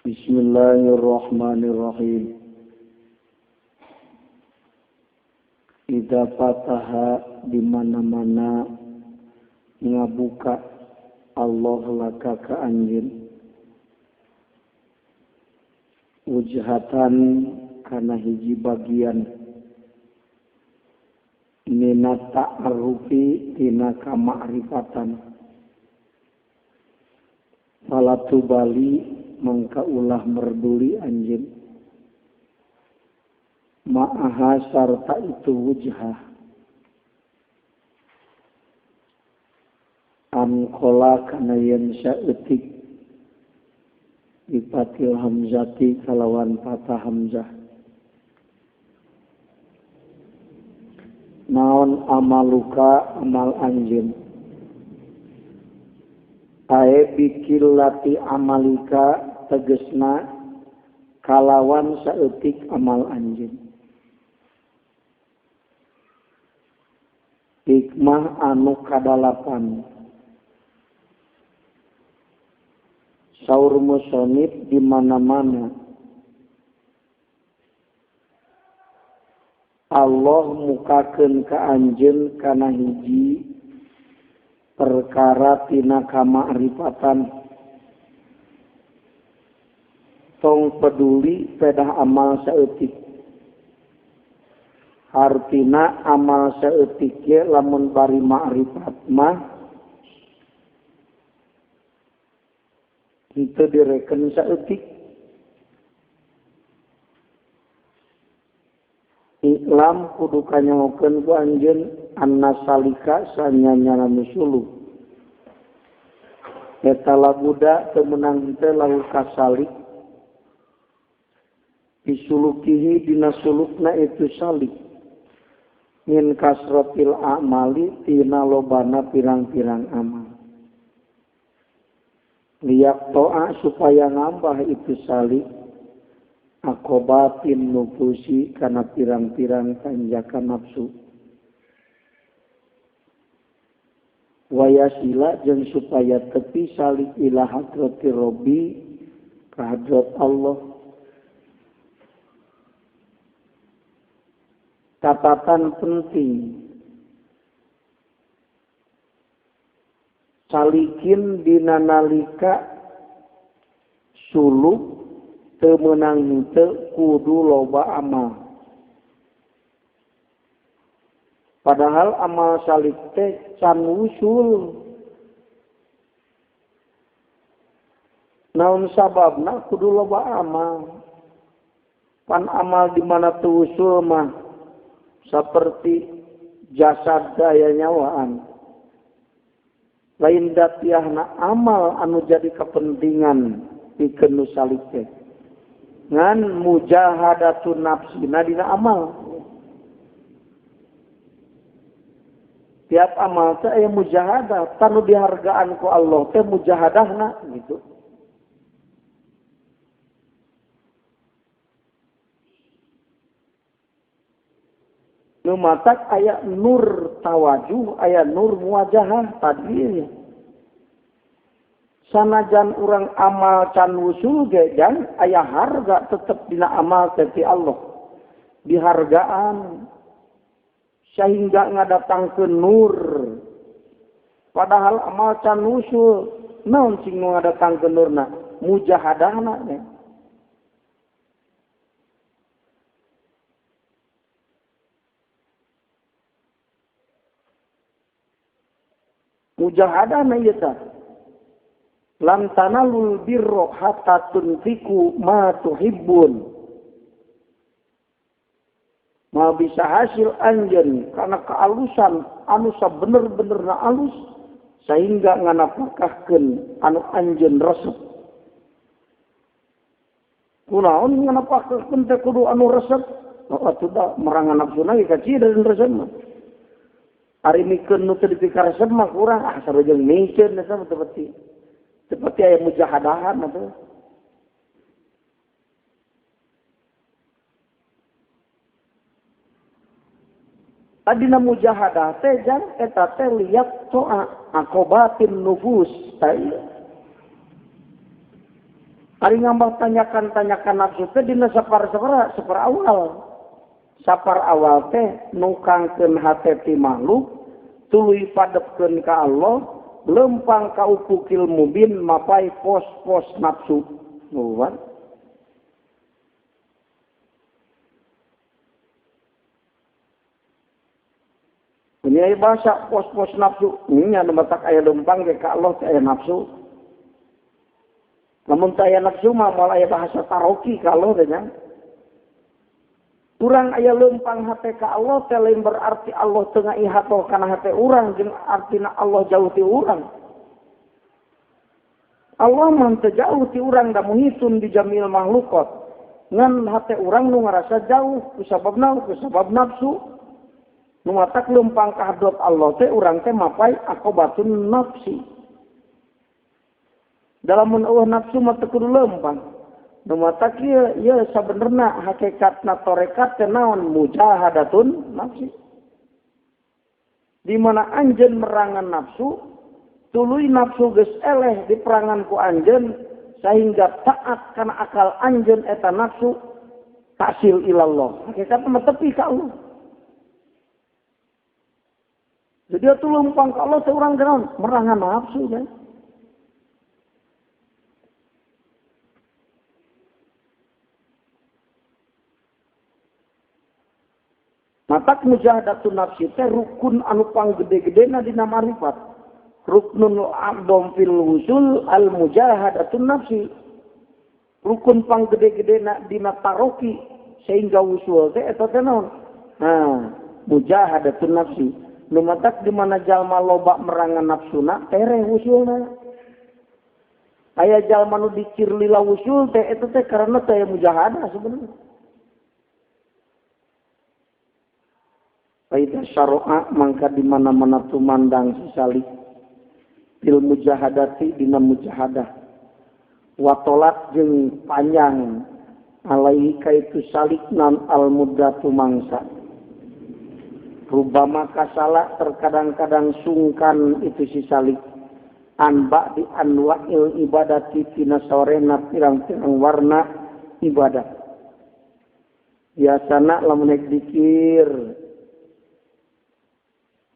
Bismillahirrahmanirrahim. Idza fataha di mana-mana ngabuka Allah laka ka anjeun wujhatan kana hiji bagian minat ta'arufi tina kamakrifatan fala tubali mangka ulah merduli anjeun ma'aha sarta itu wujhah angkola kana yen saeutik bipatil hamzati kalawan patah hamzah naon amaluka amal anjeun ae bikillati amalika tegesna kalawan saeutik amal anjeun. Hikmah anu kadalapan saur musonib di mana-mana Allah mukakeun ka anjeun kana hiji perkara tina kamakrifatan tong peduli pedah amal saeutik hartina amal saeutik ge lamun bari makrifat mah henteu direken saeutik. Iklam kudu kanyahokeun ku anjeun anna salika sanyanyana nu suluk eta labuda teu meunang teh lahu kasalik disulukihi dina sulukna itu salik min kasratil amali tina lobana pirang-pirang amal liyak to'a supaya nambah itu salik akobatin nufusi kana pirang-pirang tanjakan nafsu wayasila jeung supaya tepi salik ila hadrati Rabbi ka hadrat Allah. Catatan penting salikin dina nalika suluk teu meunang henteu kudu loba amal. Padahal amal salik teh can wusul. Naon sababna kudu loba amal? Pan amal di mana teu wusul mah seperti jasad daya nyawaan. Lain datiahna amal anu jadi kepentingan pikeun nu salik teh. Ngan mujahadatun nafsina dina amal. Tiap amal teh aya mujahadah, tanu dihargaan ku Allah teh mujahadahna gitu. Nu matak aya nur tawajuh, aya nur muwajahah tadi. Sanajan urang amal can wusul ge jan aya harga tetep dina amal teh ti Allah. Dihargaan sehingga ngadatangkeun nur. Padahal amal can wusul, naon sing nu ngadatangkeun nurna? Mujahadahna nya. Mujahadahna ieu tah. Lan tanalul birra hatta tunfiku ma tuhibbun. Ma bisa hasil anjeun kana kealusan anu sabener-benerna alus sehingga nganapakahkeun anu anjeun resep. Kunaon nganapakahkeun teh kudu anu resep? Atuh da merangan nafsuna ge kacida dan resep mah. Ari mikeun nu teu dipikaresep mah kurang ah sarojeng mikeun eta mah teu peti. Seperti ayat mujahadahan atau tadina mujahadah teh jang eta teh liat to'a akobatin nufus teh. Ari ngambah tanyakan-tanyakan nafsu teh dina sapar awal. Sapar awal teh nukangkeun hate ti makhluk, tuluy padepkeun ka Allah, lempang ka upukil mubin mapai pos-pos nafsu. Nuwan. Ini aya bahasa pos-pos nafsu, nya nu matak aya lempang ge ka Allah teh aya nafsu. Lamun teu aya nafsu mah moal aya bahasa taroki ka Allah teh nya. Urang aya lempang hate ka Allah teh lain berarti Allah teu ngaihato kana hate urang jeung artina Allah jauh ti urang. Allah mah teu jauh ti urang da muhitun di jamil makhluqat. Ngan hate urang nu ngarasa jauh ku sabab naon? Ku sabab nafsu. Nu matak lempang ka hadrat Allah teh urang teh mapai akobatun nafsi. Dalam mun eueuh nafsu mah teu kudu lempang. Nu matak ieu ieu sabenerna hakikatna tarekat teh naon? Mujahadatun nafsi. Di mana anjeun merangan nafsu, tuluy nafsu geus eleh di perangan ku anjeun sehingga taat kana akal anjeun eta nafsu taksil ilallah. Hakikatna mah tepi ka Allah. Jadi atuh lempang ka Allah teh urang naon? Merangan nafsu kan. Matak mujahadatun nafsi teh rukun anu panggede-gedena dina ma'rifat. Ruknun a'dham fil wusul al mujahadatun nafsi. Rukun panggede-gedena dina taroki sehingga wusul teh eta teh naon? Nah, mujahadatun nafsi. Nu matak di mana jalma loba merangan nafsuna tereh wusulna. Aya jalma nu dikir lila wusul teh eta teh karena teh mujahadah sebenarnya. Faida syara'a mangka di mana-mana tumandang sisalik fil mujahadati dina mujahadah watolat jeung panjang alaihi kaitu salik nan al muddatu mangsa rubama kasala terkadang-kadang sungkan itu si salik anba di anwa'il ibadati tina sorena pirang-pirang warna ibadah biasana lamun rek dikir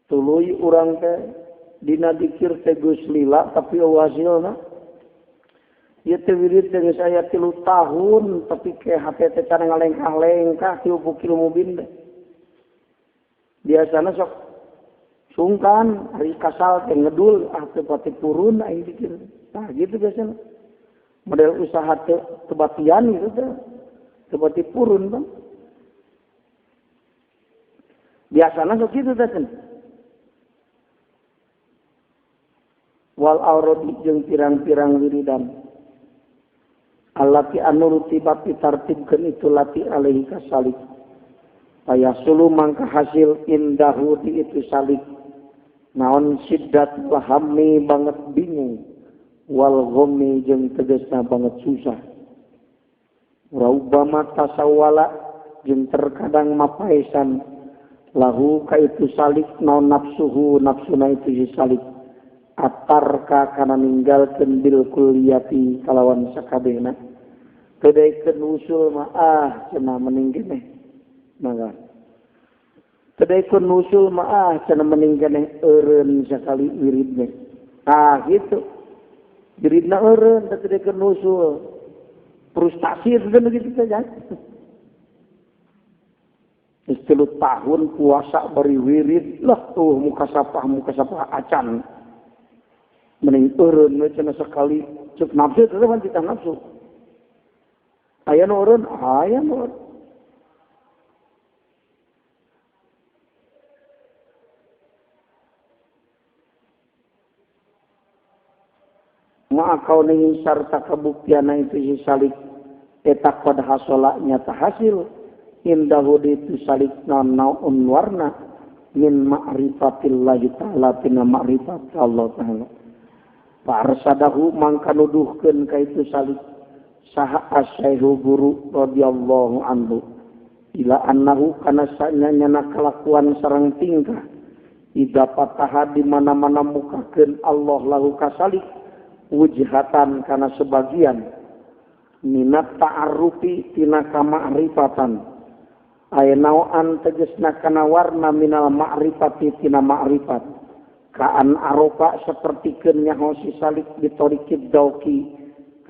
tuluy urang teh dina dikir teh geus lila tapi eueuh hasilna. Ieu teh wirid teh geus aya 3 tahun tapi ke hate teh can ngalengkah-lengkah ti bukil mubin teh. Biasana sok sungkan ari kasal teh ngedul ah teu pati turun aing dikir. Tah gitu biasana. Model usaha teh tebatian gitu teh. Teu pati purun bang. Biasana sok kitu teh. Wal aurodi jeung pirang-pirang wiridan allati anu rutibat ditartibkeun itu lati alaihi kasalik payasulu mangka hasil indahu di itu salik naon siddat lahammi banget bingung wal ghammi jeung tegasna banget susah raubama tasawwala jeung terkadang mapaesan lahu ka itu salik naon nafsuhu nafsuna itu si salik atarka kana ninggalkeun bil kulliyati kalawan sakabehna teu daekeun usul mah ah cenah mending keneh mangga teu daekeun usul mah ah cenah mending keneh eureun sakali wiridna ah gitu wiridna eureun teu daekeun usul frustasi teh begitu saja. 10 tahun puasa bari wirid lah tuh muka sapah acan mending eureun we cenah sekali cek nafsu teh kan titah nafsu aya nu eureun aya nu ma kaunihi sarta kabuktiana itu si salik eta qad hasola nyata hasil indahu itu salik naon warna min ma'rifatillahi ta'ala tina ma'rifat Allah ta'ala. Fa'arsadahu mangka nuduhkeun ka itu salik saha asyaihu guru radhiyallahu anhu ila annahu kana sanyana kalakuan sareng tingkah ida pataha di mana-mana mukakeun Allah lahu kasalik wujhatan kana sebagian Minat ta'arrufi tina kama'rifatan. Aya naoan tegesna kana warna minal ma'rifati tina ma'rifat. Kaan arofa sapertikeun nyaho si salik ditorikid dauki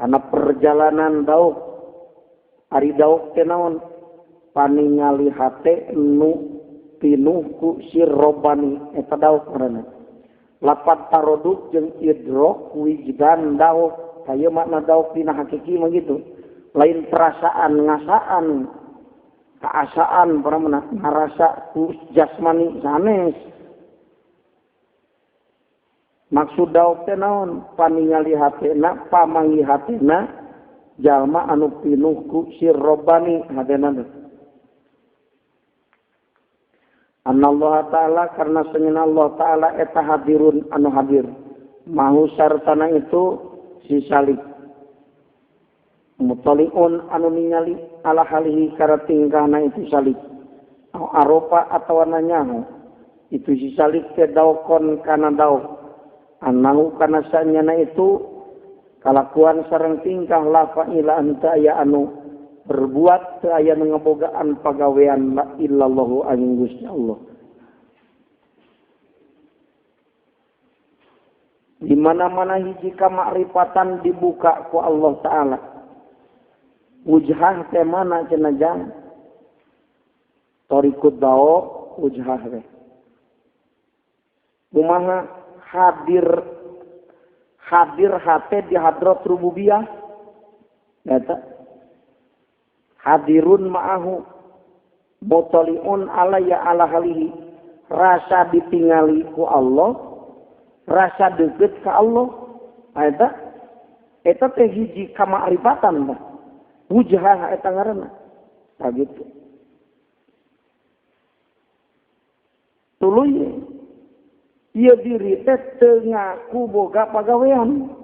kana perjalanan dauk. Ari dauk teh naon? Paningali hate nu pinuh ku sirrobani eta dauk ngaranna. Lapat taroduk jeung idrok wijdan dauk. Kaya makna dauk dina hakiki mah gitu. Lain perasaan ngasaan kaasaan para ngarasa ku jasmani sanes. Maksud dauk teh naon? Paningali hatena, pamangi hatena jalma anu pinuh ku sirrobani hatena teh. Anallah ta'ala karena sengena Allah ta'ala eta hadirun anu hadir. Mahu sartana itu si salik. Mutaliun anu ningali ala halihi kana tingkahna itu salik. Aropa atawa nanyaho. Itu si salik teh daukon kana dauk. Anahu kana sanyana itu kalakuan sareng tingkah la fa'ila anta aya anu berbuat teu aya nu ngabogaan pagawean la illallahu angin Gusti Allah. Di mana-mana hiji kamakrifatan dibuka ku Allah Ta'ala. Wujhah teh mana cenah jang? Tariqud daok wujhah teh. Kumaha hadir hadir hate di hadrat rububiyah eta hadirun ma'ahu mutaliun alaya ala halihi rasa ditingali ku Allah, rasa deket ka Allah eta eta teh hiji kamakrifatan tah wujhah eta ngaranna tah gitu. Tuluy ieu diri teh teu ngaku boga pagawean.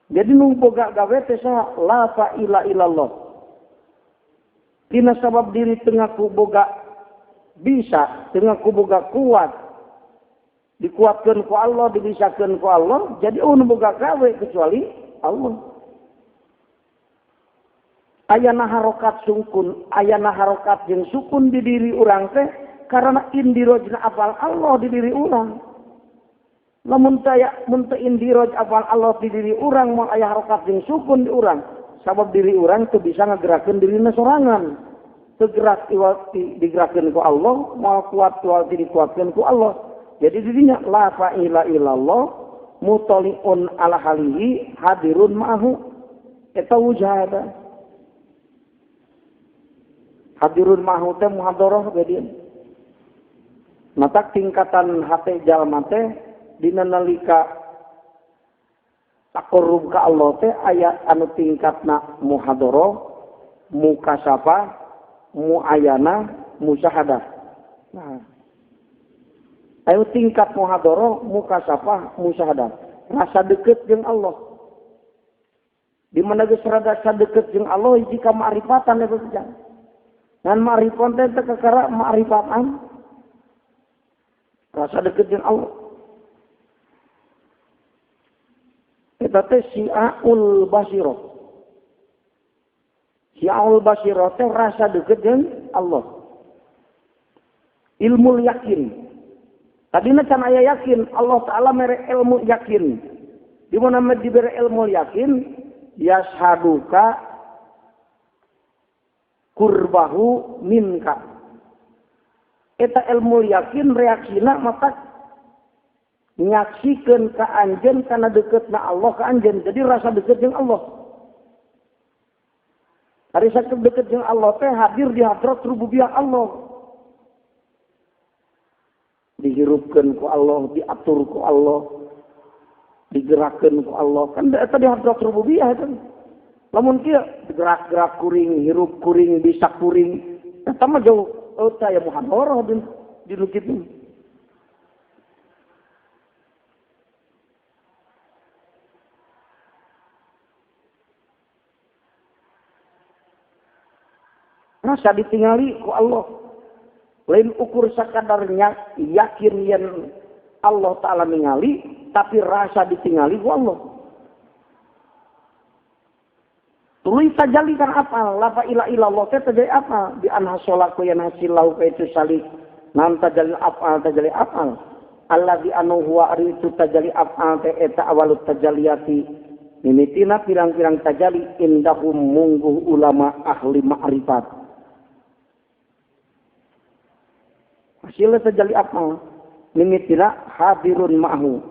Jadi nu boga gawe teh saha? La fa'ila illallah. Tina sabab diri teu ngaku boga bisa, teu ngaku boga kuat. Dikuatkeun ku Allah, dibisakeun ku Allah, jadi nu boga gawe kecuali Allah. Ayana harokat sukun, ayana harokat jeung sukun di diri urang teh karena indirojna afal Allah di diri urang. Lamun taya mun teu indiroj afal Allah di diri urang moal aya harokat jeung sukun di urang. Sabab diri urang teu bisa ngagerakeun dirina sorangan. Teu gerak digerakkeun ku Allah, moal kuat moal dikuatkeun ku Allah. Jadi dirinya la fa'ila illallah mutaliun ala halihi hadirun ma'ahu. Eta wujah eta. Hadirun ma'ahu teh muhadharah geudeun. Matak tingkatan hate jalma teh dina nalika taqarrub ka Allah teh aya anu tingkatna muhadharah, mukasafah, muayana, musyahadah. Nah, ayo tingkat muhadharah, mukasafah, musyahadah. Rasa deket jeung Allah. Di mana geus rasa deket jeung Allah hiji ka ma'rifatan eta teh. Ngan ma'rifatan teh teu kakara ma'rifatan. Rasa deket jeung Allah. Eta teh syi'aul basirah. Syi'aul basirah teh rasa deket jeung Allah. Ilmu yakin. Tadina can aya yakin, Allah Ta'ala mere ilmu yakin. Di mana dibere ilmu yakin, yashaduka kurbahu minka. Eta ilmu yakin reaksina maka nyaksikeun ka anjeun kana deketna Allah ka anjeun. Jadi rasa deket jeung Allah. Ari sakitu deket jeung Allah teh hadir di hadrat rububiyah Allah. Dihirupkeun ku Allah, diatur ku Allah, digerakkeun ku Allah. Kan eta di hadrat rububiyah eta. Lamun kieu gerak-gerak kuring, hirup kuring, bisa kuring, eta mah jauh eta ya muhadharah di nu kitu. Rasa ditingali ku Allah. Lain ukur sakadarnya yakin yen Allah Ta'ala ningali, tapi rasa ditingali ku Allah. Tuluy tajalli kan apal, la ilaha illallah teh tajalli apal bi an hasolaku yan hasilahu ka itu salik. Nam tajalli afal tajalli afal. Allazi anu huwa ari itu tajalli afal teh eta awalut tajalliyati. Mimitina pirang-pirang tajalli indahum mungguh ulama ahli ma'rifat. Hasilna tajalli afal mimitina hadirun ma'hu.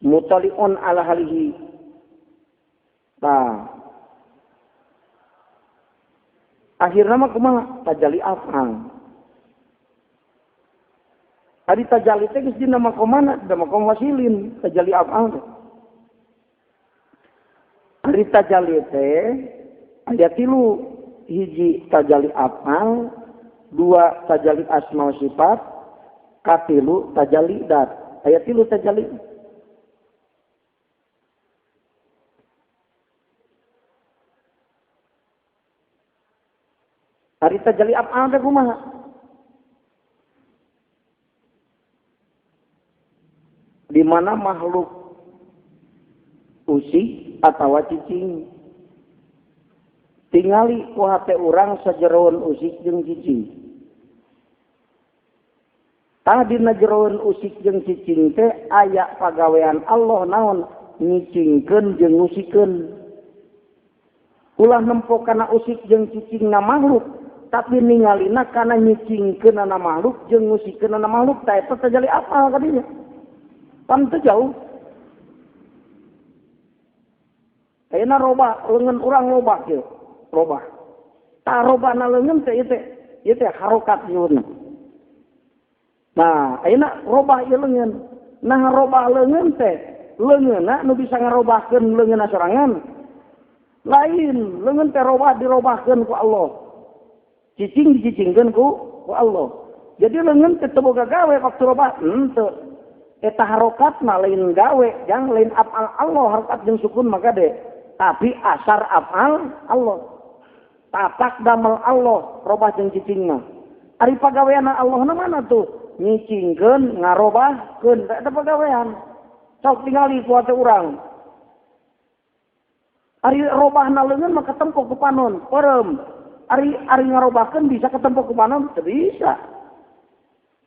Mutali'un ala halihi. Nah, akhirnya mah kumaha tajalli afal. Ari tajalli teh geus dina makom mana? Dina makom wasilin tajalli afal teh. Ari tajalli teh aya tilu, hiji tajalli afal, dua tajalli asma wa sifat, katilu tajalli dat. Aya tilu tajalli. Ari tajalli af'al teh kumaha? Di mana makhluk usik atawa cicing. Tingali ku hate urang sajeroeun usik jeung cicing. Tah dina jeroeun usik jeung cicing teh aya pagawean Allah naon nyicingkeun jeung ngusikeun. Ulah nempo kana usik jeung cicingna makhluk, tapi ningalina kana nyicingkeunana makhluk jeung ngusikeunana makhluk tah eta tajalli afal kadinya. Pan teu jauh. Ayeuna robah leungeun urang robah kieu, robah. Tah robahna leungeun teh ieu teh harokat nyuwunna. Nah, ayeuna robah ieu leungeun. Nah robah leungeun teh leungeunna nu bisa ngarobahkeun leungeunna sorangan. Lain leungeun teh robah dirobahkeun ku Allah. Cicing dicicingkeun ku Allah. Jadi leungeun teh teu boga gawe waktu robah henteu. Eta harokatna lain gawe, jang lain afal Allah harokat jeung sukun maka de. Tapi asar afal Allah. Tapak damel Allah robah jeung cicingna. Ari pagaweanna Allahna mana tuh? Nyicingkeun, ngarobahkeun, eta pagawean. Sok tingali ku hate urang. Ari robahna leungeun mah katempo ku panon, peureum. Ari ngarobahkeun bisa katempo ku panon? Teu bisa.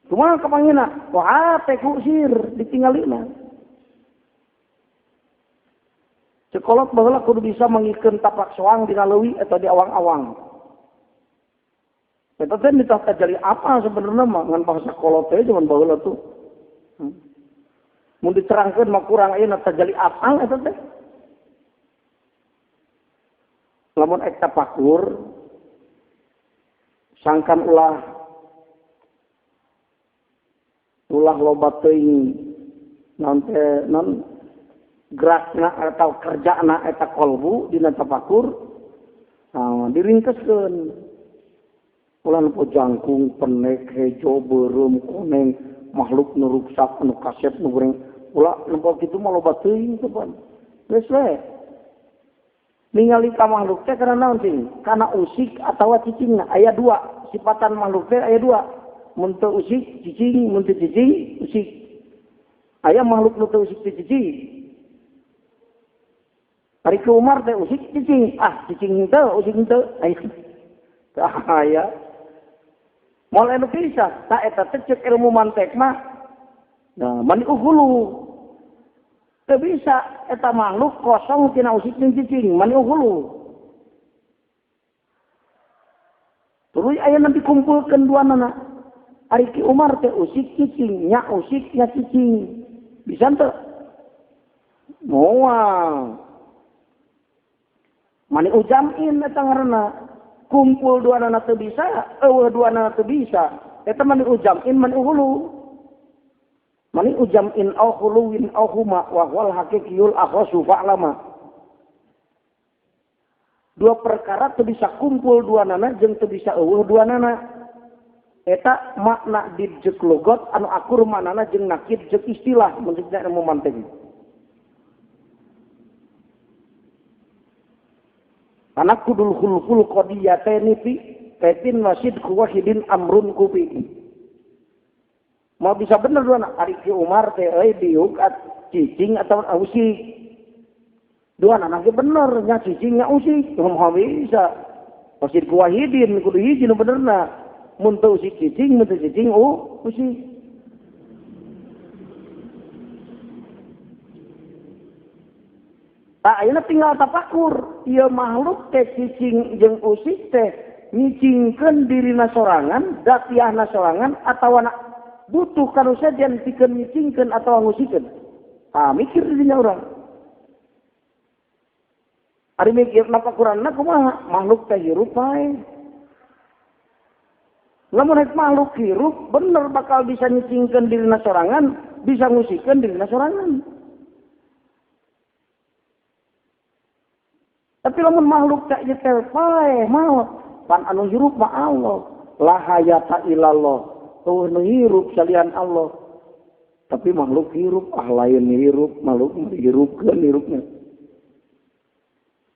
Kumaha kapangina? Ku hate ku sir ditinggalina. Sekolot baheula kudu bisa mangikeun tapak soang dina leuwi atau di awang-awang. Eta teh mitah tajalli apa sebenarnya mah ngan bahasa kolot teh zaman baheula tuh. Mun diterangkeun mah kurang ayeuna tajalli apa eta teh. Lamun ek tapakur sangkan ulah loba teuing naon teh non gerakna atau kerjana eta kolbu dina tapakur, nah, diringkeskeun. Ulah nempo jangkung, penek, hejo, beureum, koneng, makhluk nu ruksak, nu kasep, nu goreng. Ulah nempo kitu mah loba teuing teh pan. Geus we. Ningali ka makhluk teh kana naon cing? Kana usik atawa cicingna. Aya dua, sifatan makhluk teh aya dua. Mun teu usik cicing, mun teu cicing usik. Aya makhluk nu teu usik teu cicing. Ari ke Umar teh usik cicing, ah cicing henteu, usik henteu. Aya. Moal anu bisa, tah eta teh ceuk ilmu mantek mah. Nah, mani uhulu. Teu bisa eta makhluk kosong tina usik jeung cicing, mani uhulu. Tuluy aya nanti kumpulkeun duanana. Ari Ki Umar teh usik cicing, nya usik nya cicing. Bisa teu? Moal. Mani ujamin eta ngaranna. Kumpul duanana teu bisa, eueuh duanana teu bisa. Eta mani ujamin mani uhulu. Mani ujamin au khuluwin au huma wa huwal haqiqiyul akhasu fa'lama. Dua perkara teu bisa kumpul duanana jeung teu bisa eueuh duanana. Eta makna di jeung logot anu akur maknana jeung nakir jeung istilah mun dina ilmu mantik. Anak kudul khulqul qadiyataini fi kaitin wasid wahidin amrun kubi. Mau bisa bener dua anak ari Ki Umar teh euy diuk cicing atau usik. Dua anak bener nya cicing nya usik, moal bisa. Pasti ku wahidin kudu hiji nu benerna. Mun teu usik cicing, mun teu cicing usik. Tak ayeuna tinggal tapakur, ieu makhluk teh cicing jeung usik teh nyicingkeun dirina sorangan, datiahna sorangan atawa butuh kanu sejen pikeun nyicingkeun atawa ngusikeun. Ah mikir dirinya urang. Ari mikir napakuranna kumaha? Makhluk teh hirup bae. Lamun rek makhluk hirup bener bakal bisa nyicingkeun dirina sorangan, bisa ngusikeun dirina sorangan. Tapi lamun makhluk teh ieu teh paeh maot, pan anu hirup mah Allah. La hayata illallah. Eueuh nu hirup salian Allah. Tapi makhluk hirup, ah lain hirup, makhluk hirupkeun hirupna.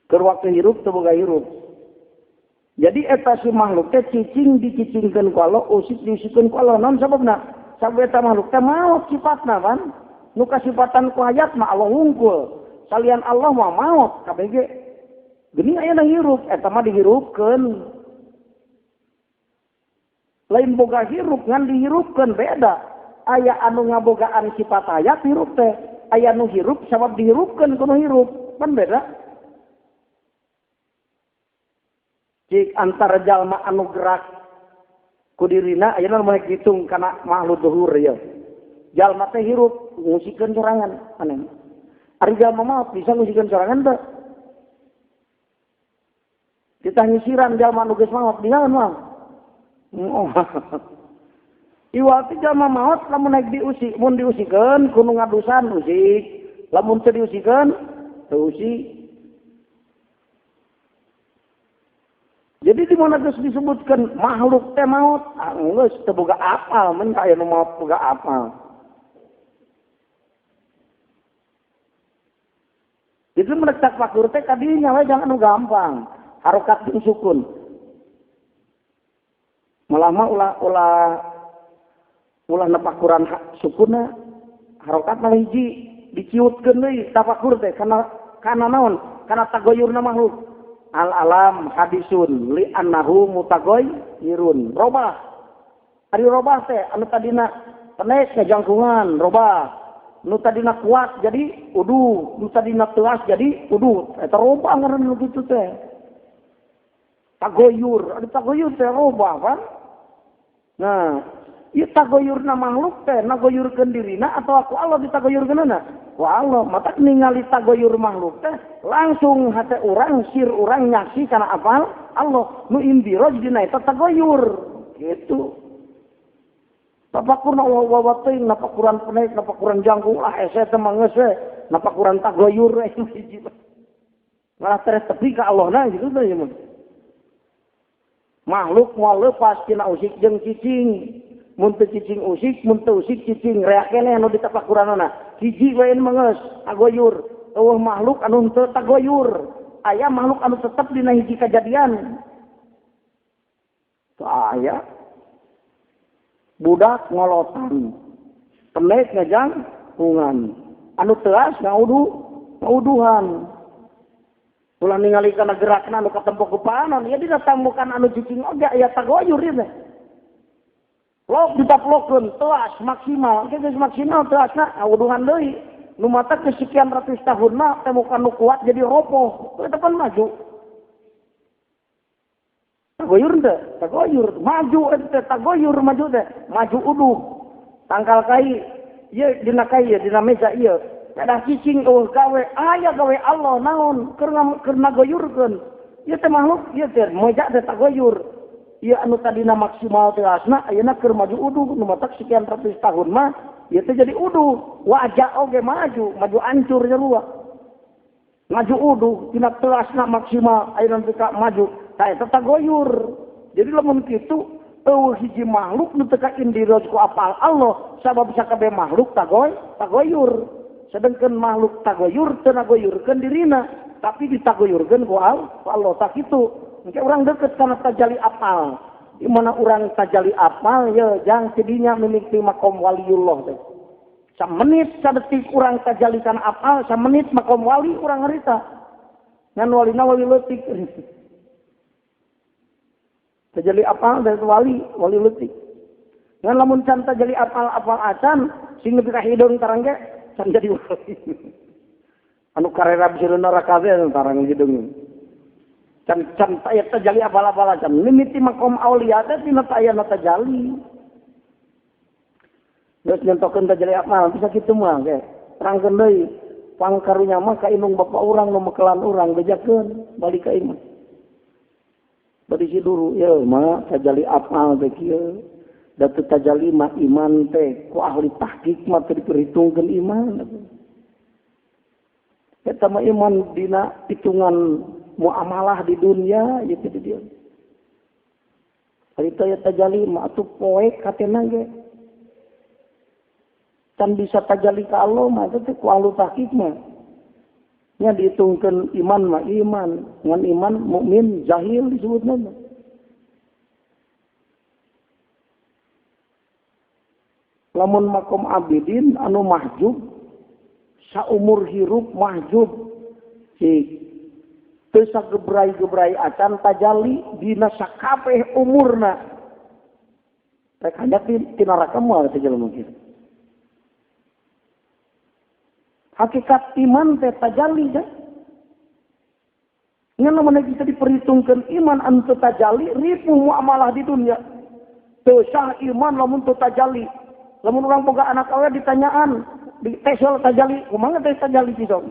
Keur waktu hirup teu boga hirup. Jadi eta si makhluk teh cicing dicicingkeun ku Allah, usik diusikeun ku Allah. Naon sababna? Sabab eta makhluk teh maot sifatna pan. Nu kasifatan ku hayat mah Allah hungkul. Salian Allah mah maot kabeh ge. Geuning aya hirup, eta mah dihirupkeun. Lain boga hirup ngan dihirupkeun beda. Aya anu ngabogaan sifat hayat hirup teh, aya nu hirup sabab dihirupkeun kudu hirup, kan beda. Cik antara jalma anu gerak ku dirina ayeuna mun hitung kana makhluk duhur ieu. Jalma teh hirup ngusikeun sorangan aneh. Ari jalma maot bisa ngusikeun sorangan teh. Kita nyisiran jalma anu geus maot bisa moal? Oh. Iwati jalma maot lamun naik diusik, mun diusikeun kudu ngadusan usik, lamun teu diusikeun teu usik. Jadi di mana geus disebutkan makhluk teh maot, ah geus teu boga apal, mun aya nu maot boga apal. Jadi mun tafakur teh kadinya we jangan nu gampang, harokat jeung sukun. Malah mah ulah nepakuran sukuna harokat mah hiji diciutkeun deui tafakur teh kana naon? Kana tagoyurna makhluk. Al alam hadisun li annahu mutagoyirun. Robah. Ari robah teh anu tadina penes ngajangkungan robah. Nu tadina kuat jadi uduh, nu tadina telas jadi uduh. Eta robah ngaranna nu kitu teh. Tagoyur, ari tagoyur teh robah kan? Nah, ieu tagoyurna makhluk teh nagoyurkeun dirina atau aku Allah ditagoyurkeunana? Ku Allah, mata ningali tagoyur makhluk teh langsung hate urang sir urang nyaksi kana apal Allah nu indiro dina eta tagoyur gitu. Tapakurna wawa teuing napakuran penaik napakuran jangkung lah hese teh mah geus we napakuran tagoyur we hiji. Malah terus tepi ka Allah na gitu teh mah. Makhluk moal leupas tina usik jeung cicing. Mun teu cicing usik, mun teu usik cicing, reak keneh anu ditapakuranana. Hiji we mah geus tagoyur. Eueuh makhluk anu teu tagoyur. Aya makhluk anu tetep dina hiji kajadian. Teu aya. Budak ngolotan. Penek ngajangkungan. Anu teas ngauduhan. Ulah ningali kana gerakna anu katempo ku panon, ieu dina tambukan anu cicing oge aya tagoyur ieu teh. Lok ditaplokeun teas maksimal, geus maksimal teasna ngauduhan deui. Nu mata ke sekian ratus tahun mah temukan nu kuat jadi ropoh, eta pan maju. Tagoyur teh, tagoyur, maju eta teh tagoyur maju teh, maju uduh. Tangkal kai ieu dina kai ieu dina meja ieu. Pedah cicing eueuh gawe, aya gawe Allah naon keur ngagoyurkeun. Ieu teh makhluk ieu teh meja teh tagoyur. Ieu anu tadina maksimal teasna ayeuna keur maju uduh nu matak sekian ratus tahun mah ieu teh jadi uduh. Wajah oge maju, maju ancur nya. Maju uduh tina teasna maksimal ayeuna teh maju. Tah eta tagoyur. Jadi lamun kitu eueuh hiji makhluk nu teu kaindiro ku apal Allah sabab sakabeh makhluk tagoyur. Sedangkan makhluk tagoyur teu nagoyurkeun dirina, tapi ditagoyurkeun ku Allah tak kitu. Engke urang deket kana tajali apal. Di mana urang tajali apal ya jang tidinya mimiti makom waliullah teh. Samenit sadetik urang tajali kana apal, samenit makom wali urang harita. Ngan walina wali leutik. Tajali apal dari wali, wali leutik. Ngan lamun can tajali apal-apal acan, sing nepi ka hideung tarang ge can jadi wali. Anu karera biseuna rakabe tarang hideung. Can can aya tajali apal-apal acan. Mimiti makom aulia teh tina aya tajali. Geus nyentokeun tajali apal bisa kitu mah ge. Terangkeun deui pangkarunya mah ka indung bapa urang nu mekelan urang bejakeun balik ka imah. Bari si duru ieu mah tajali apal teh kieu. Da teu tajali mah iman teh ku ahli tahqiq mah teu diperhitungkeun iman. Eta mah iman dina hitungan muamalah di dunia ieu teh di dieu. Ari teh tajali mah atuh poek hatena ge. Can bisa tajali ka Allah mah eta teh ku ahli tahqiq mah. Nya dihitungkeun iman mah iman, ngan iman mukmin jahil disebutna mah. Lamun makom abidin anu mahjub saumur hirup mahjub cik teu sagebrai-gebrai acan tajali dina sakabeh umurna rek hanya ti neraka moal teh jelema kieu. Hakikat iman teh tajali kan? Ngan lamun bisa diperhitungkeun iman anu teu tajali ripuh muamalah di dunia. Teu sah iman lamun teu tajali. Lamun urang boga anak awe ditanyaan, di tes tajali, kumaha tes tajali sih sok?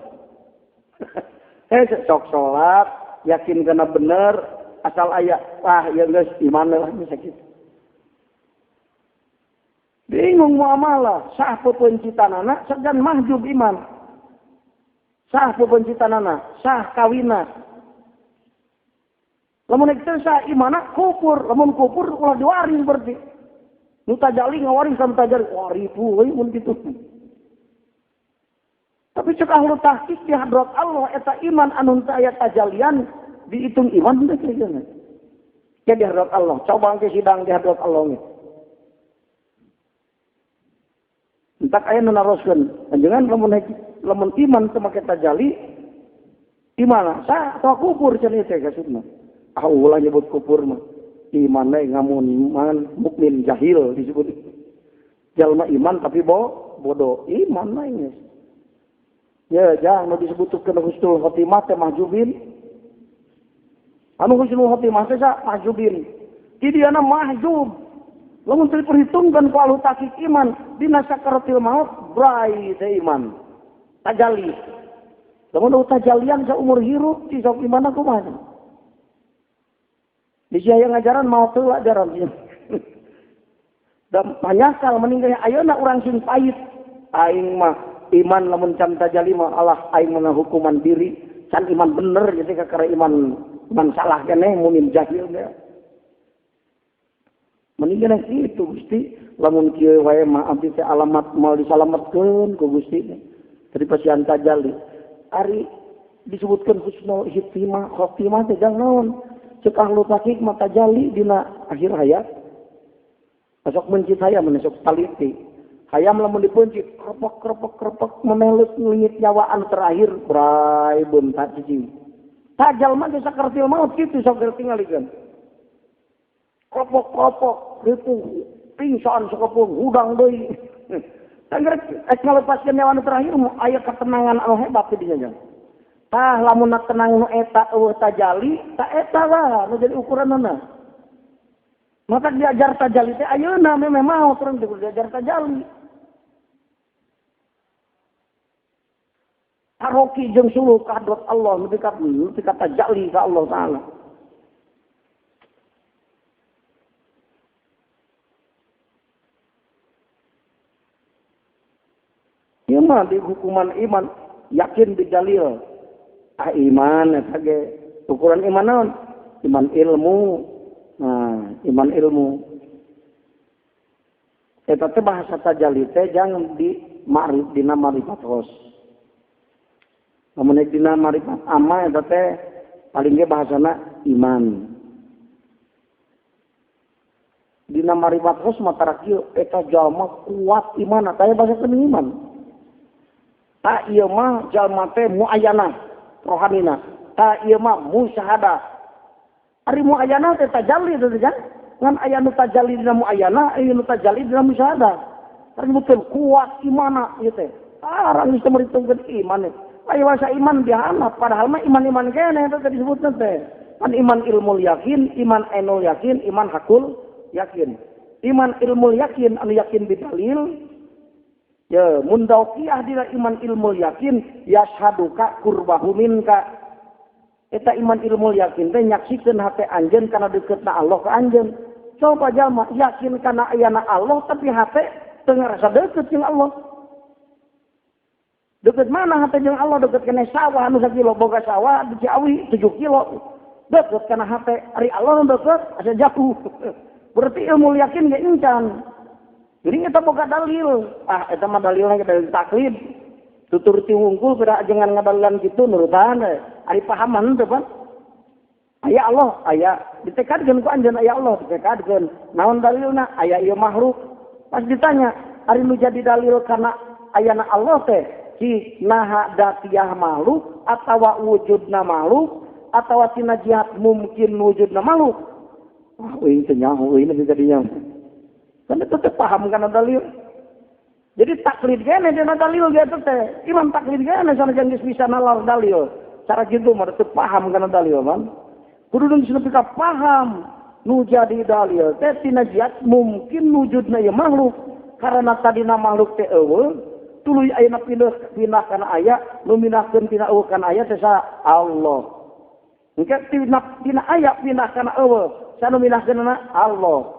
Sok salat, yakin kana bener, asal aya, ah ya geus iman lah bisa kitu. Bingung muamalah, sah pepencitanana segan mahjub iman. Sah pepencitanana, sah kawina. Lamun teu sah imana kufur, lamun kufur ulah diwaris berarti. Nu tajali ngawaris ka tajali, wah ribu we mun kitu. Tapi cek ahlu tahqiq di hadrat Allah eta iman anu teu aya tajalian dihitung iman teh kieu. Ke di hadrat Allah, coba engke sidang di hadrat Allah ge. Entak aya nu naroskeun, panjenengan lamun iman teu make tajali iman sah atau kufur cenah teh kasutna. Ah ulah nyebut kufur mah. Iman we ngamun iman mukmin jahil disebut. Jalma iman tapi bodoh iman mah geus. Ya jang nu disebutkeun husnul khotimah teh mahjubin. Anu husnul khotimah teh sa mahjubin. Di diana mahjub. Lamun teu diperhitungkeun ku ahlu tahqiq iman dina sakaratil maut brai teh iman. Tajali. Lamun tajalian saumur hirup ti sok iman kumaha. Di sia ngajaran mau teu ajaran. Dan manyakal meninggal ayeuna urang sing pahit. Aing mah iman lamun can tajali mah Allah aing mah hukuman diri can iman bener jadi kakara iman iman salah keneh mukmin jahil ge. Meninggal kitu Gusti lamun kieu wae mah abdi teh alamat moal disalametkeun ku Gusti teh. Dari pasian tajali. Ari disebutkeun husnul khotimah, khotimah teh jang naon? Cek ahlu tahqiq mah tajali dina akhir hayat. Sok mencit hayam sok taliti. Hayam lamun dipencit kropok kropok kropok memelut ngelingit nyawa anu terakhir brai bentak cicing. Tajal mah geus sakartil maut kitu sok tingalikeun. Kropok-kropok ripuh pingsan sakepung hudang deui. Tangger ek ngalepaskeun nyawa anu terakhir aya ketenangan anu hebat di dinya. Tah lamun tenang nu eta eueuh tajali, ta eta lah nu jadi ukuranna. Maka diajar tajali teh ayeuna memang mau turun diajar tajali. Taroki jeung suluh ka hadrat Allah nepi ka tajali ka Allah Taala. Ieu mah di hukuman iman yakin bidalil. Ah iman eta ge ukuran iman naon? Iman ilmu. Nah, iman ilmu. Eta teh bahasa tajali teh jangan di ma'rif dina ma'rifat khos. Lamun dina ma'rifat amma eta teh paling ge bahasana iman. Dina maribat khos mah tara kieu eta jalma kuat imana taya bahasa iman. Ta ieu mah jalma teh muayyanah rohanina. Ta ieu mah musyahadah. Ari muayyanah teh tajalli teh kan? Ngan aya nu tajalli dina muayyanah, aya nu tajalli dina musyahadah. Ari betul kuat imana ieu teh. Arang geus meritungkeun iman. Aya bahasa iman dihanap padahal mah iman-iman keneh eta teh disebutna teh. Kan iman ilmul yakin, iman ainul yakin, iman hakul yakin. Iman ilmul yakin anu yakin bidalil. Ya, mun dauqiah dina iman ilmul yakin yashaduka qurbahu minka. Eta iman ilmul yakin teh nyaksikeun hate anjeun kana deketna Allah ka anjeun. Coba jalma yakin kana ayana Allah tapi hate teu ngarasa deket jeung Allah. Deket mana hate jeung Allah? Deket kana sawah anu sakilo boga sawah di Ciawi 7 kilo. Deket kana hate ari Allah nu deket asa jauh. Berarti ilmu yakin ge encan. Jadi eta boga dalil. Ah eta mah dalilna dalil taklid. Tutur ti wungkul kada ajengan ngadalilan kitu nurutan we. Ari pahaman teh pan. Aya Allah, aya ditekadkeun ku anjeun aya Allah ditekadkeun. Naon dalilna? Aya ieu makhluk. Pas ditanya, ari nu jadi dalil kana ayana Allah teh ci naha datiah makhluk atawa wujudna makhluk atawa tina jihad mungkin wujudna makhluk. Wah, euy teu nyaho euy nu jadinya. Kan itu teh paham kana dalil. Jadi taklid gene dina dalil ge teh. Imam taklid gene sanajan geus bisa nalar dalil. Cara kitu mah teu paham kana dalil man. Kudu geus nepi ka paham nu jadi dalil teh tina jihad mungkin wujudna ieu makhluk. Karena tadina makhluk teh eueuh, tuluy ayeuna pindah kana aya, nu mindahkeun tina eueuh kana aya teh saha? Allah. Engke tina aya pindah kana eueuh, saha nu mindahkeunna? Allah.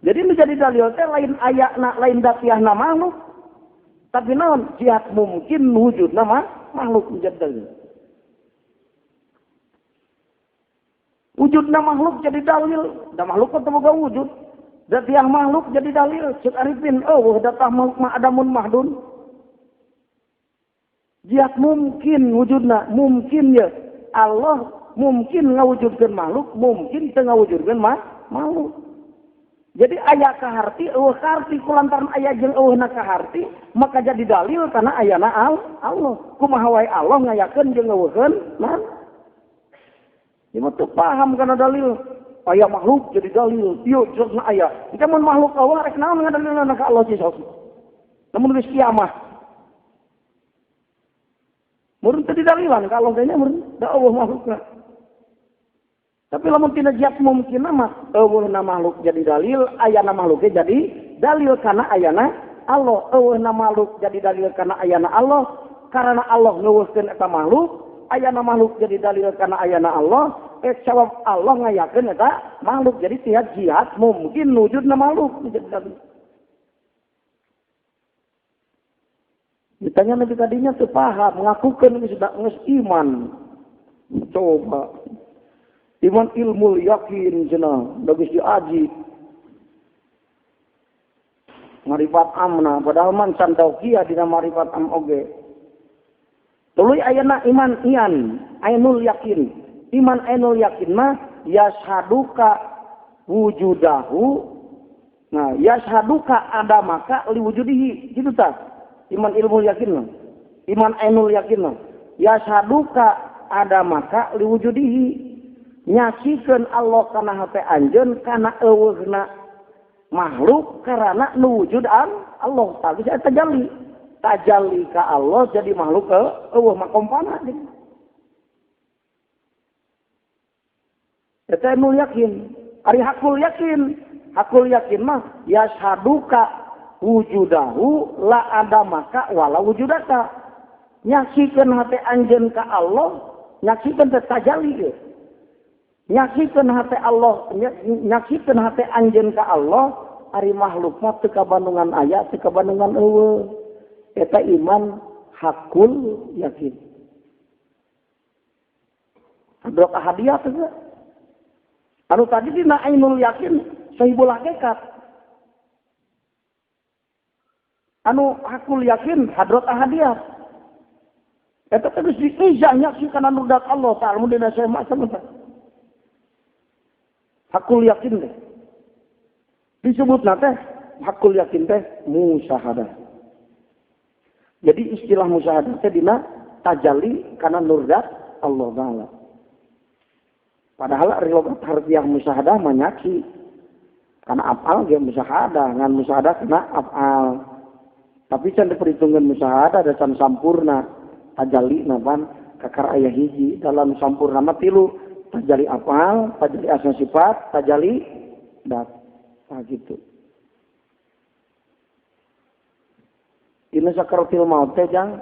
Jadi nu jadi dalil teh lain ayana, lain datiahna makhluk. Tapi naon jihad mungkin wujudna makhluk menjadi dalil. Wujudna makhluk jadi dalil, da makhluk teh boga wujud. Datiah makhluk jadi dalil, ceuk Arifin eueuh datah makhluk mah adamun mahdun. Jihad mungkin wujudna, mungkin ya Allah mungkin ngawujudkeun makhluk, mungkin teu ngawujudkeun makhluk. Jadi aya kaharti eueuh kaharti kulantaran aya jeung eueuhna kaharti maka jadi dalil kana ayana Allah. Kumaha wae Allah ngayakeun jeung ngeueuhkeun nah. Ieu mah teu paham kana dalil. Aya makhluk jadi dalil, ieu jelasna aya. Engke mun makhluk Allah rek naon ngadalilna ka Allah sih sok. Lamun geus kiamah. Meureun teu didalilan ka Allah teh nya meureun da eueuh makhlukna. Tapi lamun tina jihad mungkin mah eueuhna makhluk jadi dalil, ayana makhluk ge jadi dalil kana ayana Allah. Eueuhna makhluk jadi dalil kana ayana Allah, karena Allah ngeueuhkeun eta makhluk, ayana makhluk jadi dalil kana ayana Allah, sabab Allah ngayakeun eta makhluk jadi tiap jihad mungkin wujudna makhluk jadi dalil. Ditanya nabi tadinya teu paham, ngakukeun geus geus iman. Coba iman ilmu yakin cenah, da geus diaji. Maribat amna, padahal man can tauqiyah dina maribat am oge. Tuluy ayana iman ian, ainul yakin. Iman ainul yakin mah yashaduka wujudahu. Nah, yashaduka adamaka liwujudihi, gitu tah. Iman ilmu yakin mah. Iman ainul yakin mah. Yashaduka adamaka liwujudihi. Nyaksikeun Allah kana hate anjeun kana eueuhna makhluk karena nu wujud Allah. Tadi saya tajalli. Tajalli ka Allah jadi makhluk eueuh makompana. Eta nu yakin. Ari hakul yakin. Hakul yakin mah yashaduka wujudahu la adamaka wala wujudaka. Nyaksikeun hate anjeun ka Allah, nyaksikeun teh tajalli ge. Nyaksikeun hate Allah, nyaksikeun hate anjeun ka Allah, ari makhluk mah teu kabandungan aya, teu kabandungan eueuh. Eta iman hakul yakin. Hadrat ahadiyah teh. Anu tadi dina ainul yakin sahibul hakikat. Anu hakul yakin hadrat ahadiyah. Eta teh geus diizah nyaksikeun anu dat Allah ta'ala mun dina saya macam eta. Hakul yakin deh. Disebutna teh hakul yakin teh musyahadah. Jadi istilah musyahadah teh dina tajalli kana nur zat Allah Ta'ala. Padahal riwayat harfiah musyahadah manyaksi. Karena af'al ge musyahadah, ngan musyahadah kena af'al. Tapi can diperhitungkeun musyahadah da can sampurna tajalli na pan kakar aya hiji dalam sampurna mah tilu, tajalli af'al, tajalli asma sifat, tajalli dat. Nah gitu. Dina sakaratil maut teh jang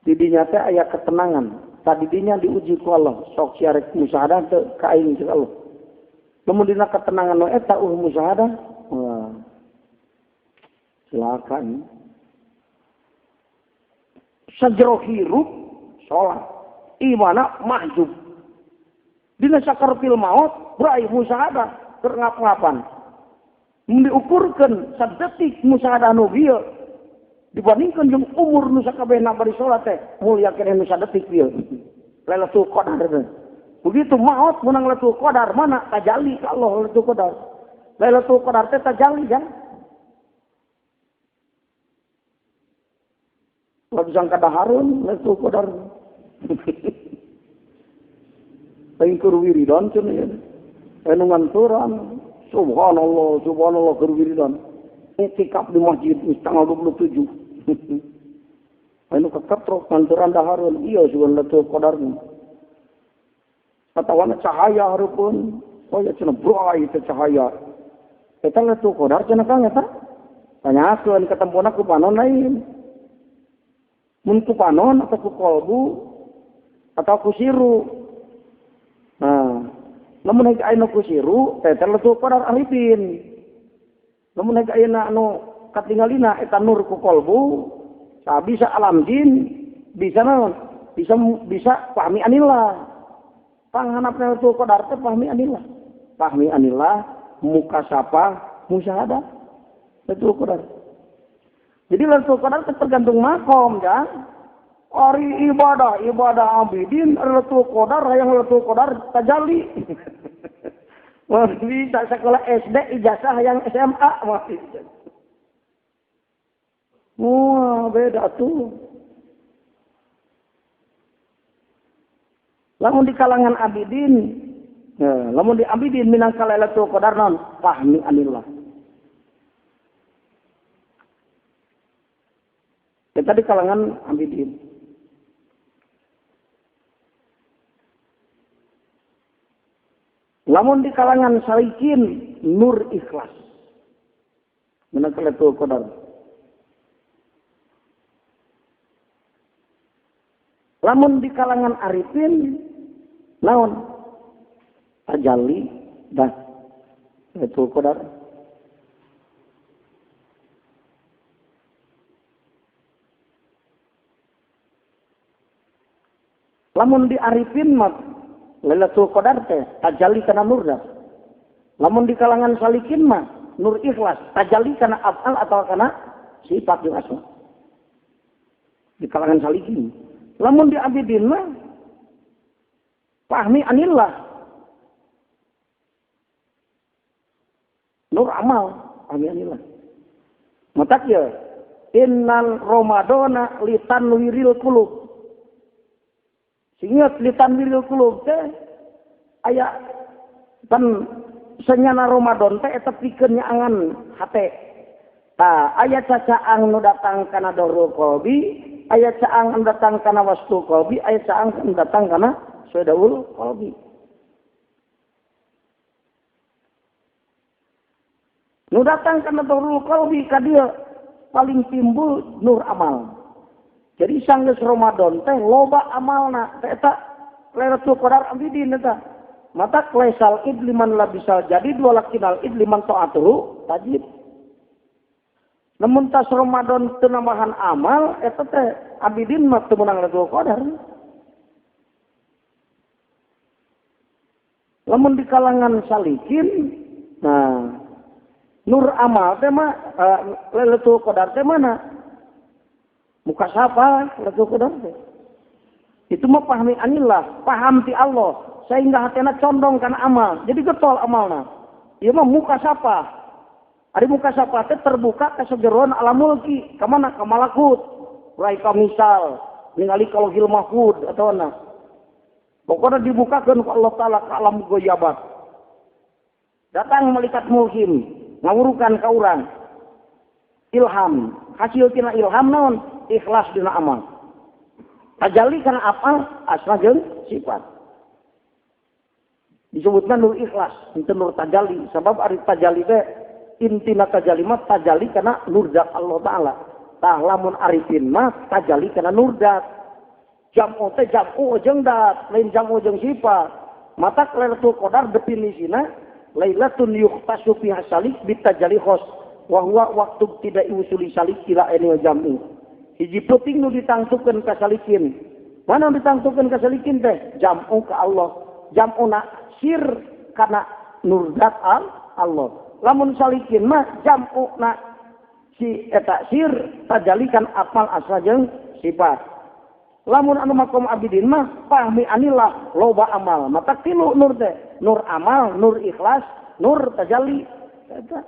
didinya teh aya ketenangan. Tadidinya diuji ku Allah, sok sia rek musyahadah teu ka aing ceuk Allah. Lamun dina ketenangan nu eta musyahadah, wah. Silakan. Sajro hirup salat, imana mahjub. Dina sakaratil maut brai musyahadah keur ngap-ngapan. Mun diukurkeun sadetik musyahadah nu bieu dibandingkan jeung umur nu sakabehna bari salat teh mulia keneh nu sadetik ieu. Lailatul Qadar teh. Begitu maot menang Lailatul Qadar mana tajalli ka Allah Lailatul Qadar. Lailatul Qadar teh tajalli kan. Lalu sangka daharun Lailatul Qadar. Lain keur wiridan cenah ieu. Anu nganturan subhanallah subhanallah keur wiridan. Itikaf di masjid tanggal 27. Anu kekatrok nganturan daharun ieu sugan Lailatul Qadar. Atawana cahaya hareupeun, oh ya cenah brai teh cahaya. Eta Lailatul Qadar cenah Kang eta. Tanyakeun katempona ku panon lain. Mun ku panon atau ku kolbu atau ku siru. Nah, lamun hek aya ku siru teh Lailatul Qadar arifin. Lamun hek ayeuna anu katingalina eta nur ku kolbu, bisa alam jin, bisa naon? Bisa bisa fahmi anillah. Panghanapna Lailatul Qadar teh fahmi anillah. Fahmi anillah mukasapah musyahadah. Lailatul Qadar. Jadi Lailatul Qadar teh tergantung makom, jang. Ari ibadah, ibadah abidin Lailatul Qadar hayang Lailatul Qadar tajalli. Wah, bisa sekolah SD ijazah hayang SMA mah. Wah, beda tuh. Lamun di kalangan abidin, ya, lamun di abidin minangka Lailatul Qadar non fahmi anillah. Kita di kalangan abidin. Lamun di kalangan salikin nur ikhlas. Minangka Lailatul Qadar. Lamun di kalangan arifin naon tajalli dah Lailatul Qadar. Lamun di arifin mah Lailatul Qadar teh tajalli kana nur dah. Lamun di kalangan salikin mah nur ikhlas tajalli kana afal atau kana sifat jeung asma. Di kalangan salikin. Lamun di abidin mah fahmi anillah. Nur amal fahmi anillah. Matak ya innal ramadana litanwiril qulub. Sehingga litanwiril qulub teh aya pan senyana Ramadan teh eta pikeun nyaangan hate. Tah aya cacaang nu datang kana darul qalbi, aya caang anu datang kana wastu qalbi, aya caang anu datang kana suedaul qalbi. Nu datang kana darul qalbi ka dieu paling timbul nur amal. Jadi sanggeus Ramadan teh loba amalna teh eta Lailatul Qadar abidin eta. Mata laisal id liman labisal jadi dua lakinal id liman taatuhu tajib. Namun tas Ramadan teu nambahan amal eta teh abidin mah teu meunang Lailatul Qadar. Lamun di kalangan salikin, nah nur amal teh mah Lailatul Qadar teh mana? Muka sapa Lailatul Qadar teh. Itu mah pahmi anillah, paham ti Allah sehingga hatena condong kana amal. Jadi getol amalna. Ieu mah muka sapa. Ari mukasyafah teh terbuka ka sajeroan alam mulki, ka mana? Ka malakut. Rai ka misal ningali ka Lauhil Mahfud atawa na. Pokona dibukakeun ku Allah Taala ka alam ghayabat. Datang malaikat mulhim ngawurukan ka urang. Ilham, hasil tina ilham naon? Ikhlas dina amal. Tajalli kana apal asma jeung sifat. Disebutna nur ikhlas, henteu nur tajalli. Sabab ari tajalli teh intina tajalli mah tajalli kana nur zat Allah Taala. Tah lamun arifin mah tajalli kana nur zat. Jam'u teh jam'u jeung zat, lain jam'u jeung sifat. Mata Lailatul Qadar definisina lailatun yukhtasu fiha salik bitajalli khos wa huwa waktu tidak usuli salik ila ainil jam'i. Hiji peuting nu ditangtukeun ka salikin. Mana nu ditangtukeun ka salikin teh? Jam'u ka Allah. Jam'una sir kana nur zat Allah. Lamun salikin mah jam'una si eta sir tajalikan apal asma jeung sifat. Lamun anu makom abidin mah fahmi anillah loba amal. Mata tilu nur teh, nur amal, nur ikhlas, nur tajalli. Eta.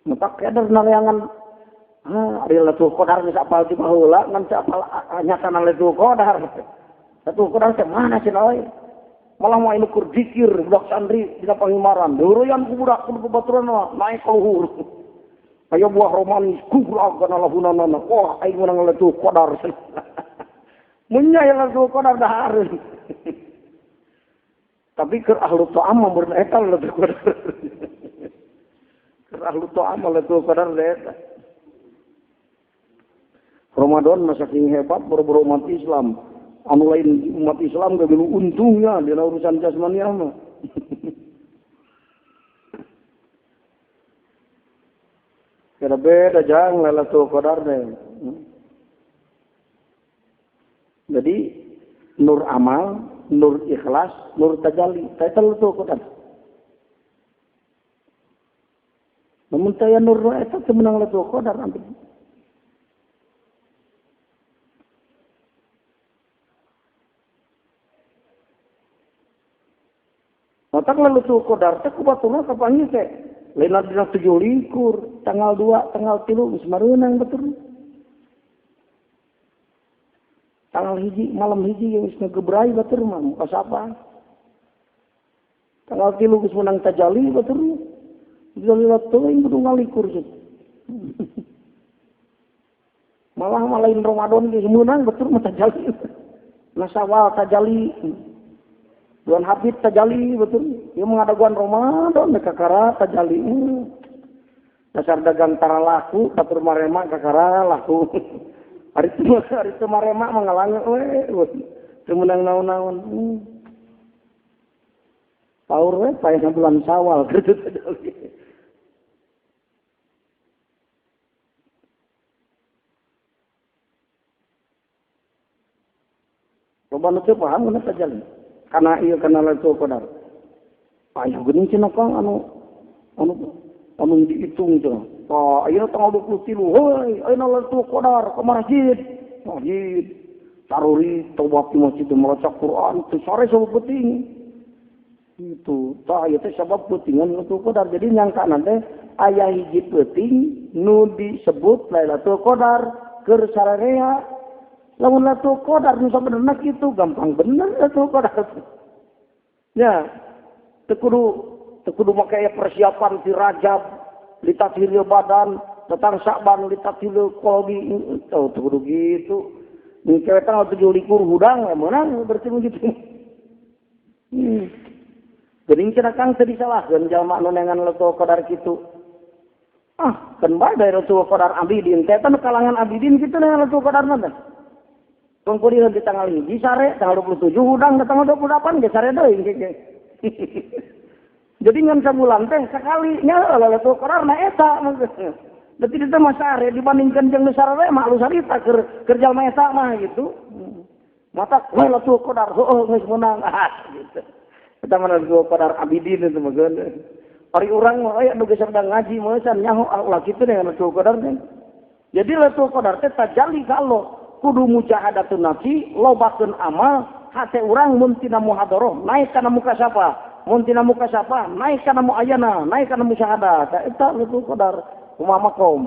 Mata keder narayangan ari Lailatul Qadar geus apal ti baheula ngan teu apal nyatana Lailatul Qadar. Lailatul Qadar teh mana cenah euy? Malah mau ukur zikir budak santri dina pangimaran. Deureyan ku budak kudu babaturan naik ka luhur. Aya buah romanis kubragana lahunanana. Wah aing meunang Lailatul Qadar. Mun nya Lailatul Qadar dahareun. Tapi keur ahlu ta'am mah beurna eta Lailatul Qadar. Keur ahlu ta'am Lailatul Qadar eta. Ramadan masa saking hebat boro-boro umat Islam. Anu lain umat Islam gak dulu untungnya dina urusan jasmaniah mah. Kira beda jang Lailatul Qadar deh. Jadi nur amal, nur ikhlas, nur tajalli, eta Lailatul Qadar. Namun taya nur eta teu meunang Lailatul Qadar nanti. Matak Lailatul Qadar teh ku baturna kapanggih teh. Lain dina 27, tanggal 2, tanggal 3 geus mareunang batur. Tanggal hiji, malam hiji geus ngegebrai batur mah muka sapa. Tanggal 3 geus meunang tajalli batur. Bisa lewat teuing kudu ngalikur sih. Malah malain Ramadan geus meunang batur mah tajalli. Nasawal tajalli. Duan habib tajalli betul. Ieu mengadaguan Ramadan kakara tajalli. Dasar dagang tara laku, batur marema kakara laku. Ari teu marema mah ngalange we. Teu meunang naon-naon. Paur we paehna bulan Syawal kitu tajalli. Loba nu teu paham kana tajalli. Karena iya karena Lailatul Qadar. Aya geuning cenah Kang anu anu anu dihitung cenah. Tah ayeuna tanggal 23 heuy ayeuna Lailatul Qadar ka masjid. Masjid. Taruri tawaf di masjid maca Quran teu sare sabab peuting. Itu tah ieu teh sabab peutingan Lailatul Qadar. Jadi nyangkana teh aya hiji peuting nu disebut Lailatul Qadar keur sararea. Lamun Lailatul Qadar nu sabenerna kitu gampang bener Lailatul Qadar. Ya, teu kudu make persiapan ti Rajab, litathiril badan, datang Sya'ban litathiril qalbi, teu kudu gitu. Engke tanggal 27 hudang meunang berarti begitu. Geuning cenah Kang teu disalahkeun jalma anu neangan Lailatul Qadar kitu. Ah, keun bae Lailatul Qadar abidin teh teh kalangan abidin kitu neangan Lailatul Qadar mah teh. Kumpulin di tanggal hiji sare, tanggal 27 hudang, tanggal 28 ge sare deui engke. Jadi ngan sabulan teh sakali nya Lailatul Qadar na eta maksudnya. Berarti itu mah sare dibandingkan jeung nu sarare mah alus harita keur jalma eta mah gitu. Mata Lailatul Qadar heueuh geus meunang ah gitu. Eta mah Lailatul Qadar abidin itu mah geun. Ari urang mah aya nu geus sedang ngaji mah can nyaho ulah kitu dengan Lailatul Qadar teh. Jadi Lailatul Qadar teh tajalli ka Allah. Kudu mujahadatun nafsi, lobakeun amal, Hate urang mun tina muhadharah naik kana mukasyafah, mun tina mukasyafah naik kana muayyana, naik kana musyahadah. Eta Lailatul Qadar kumaha makom.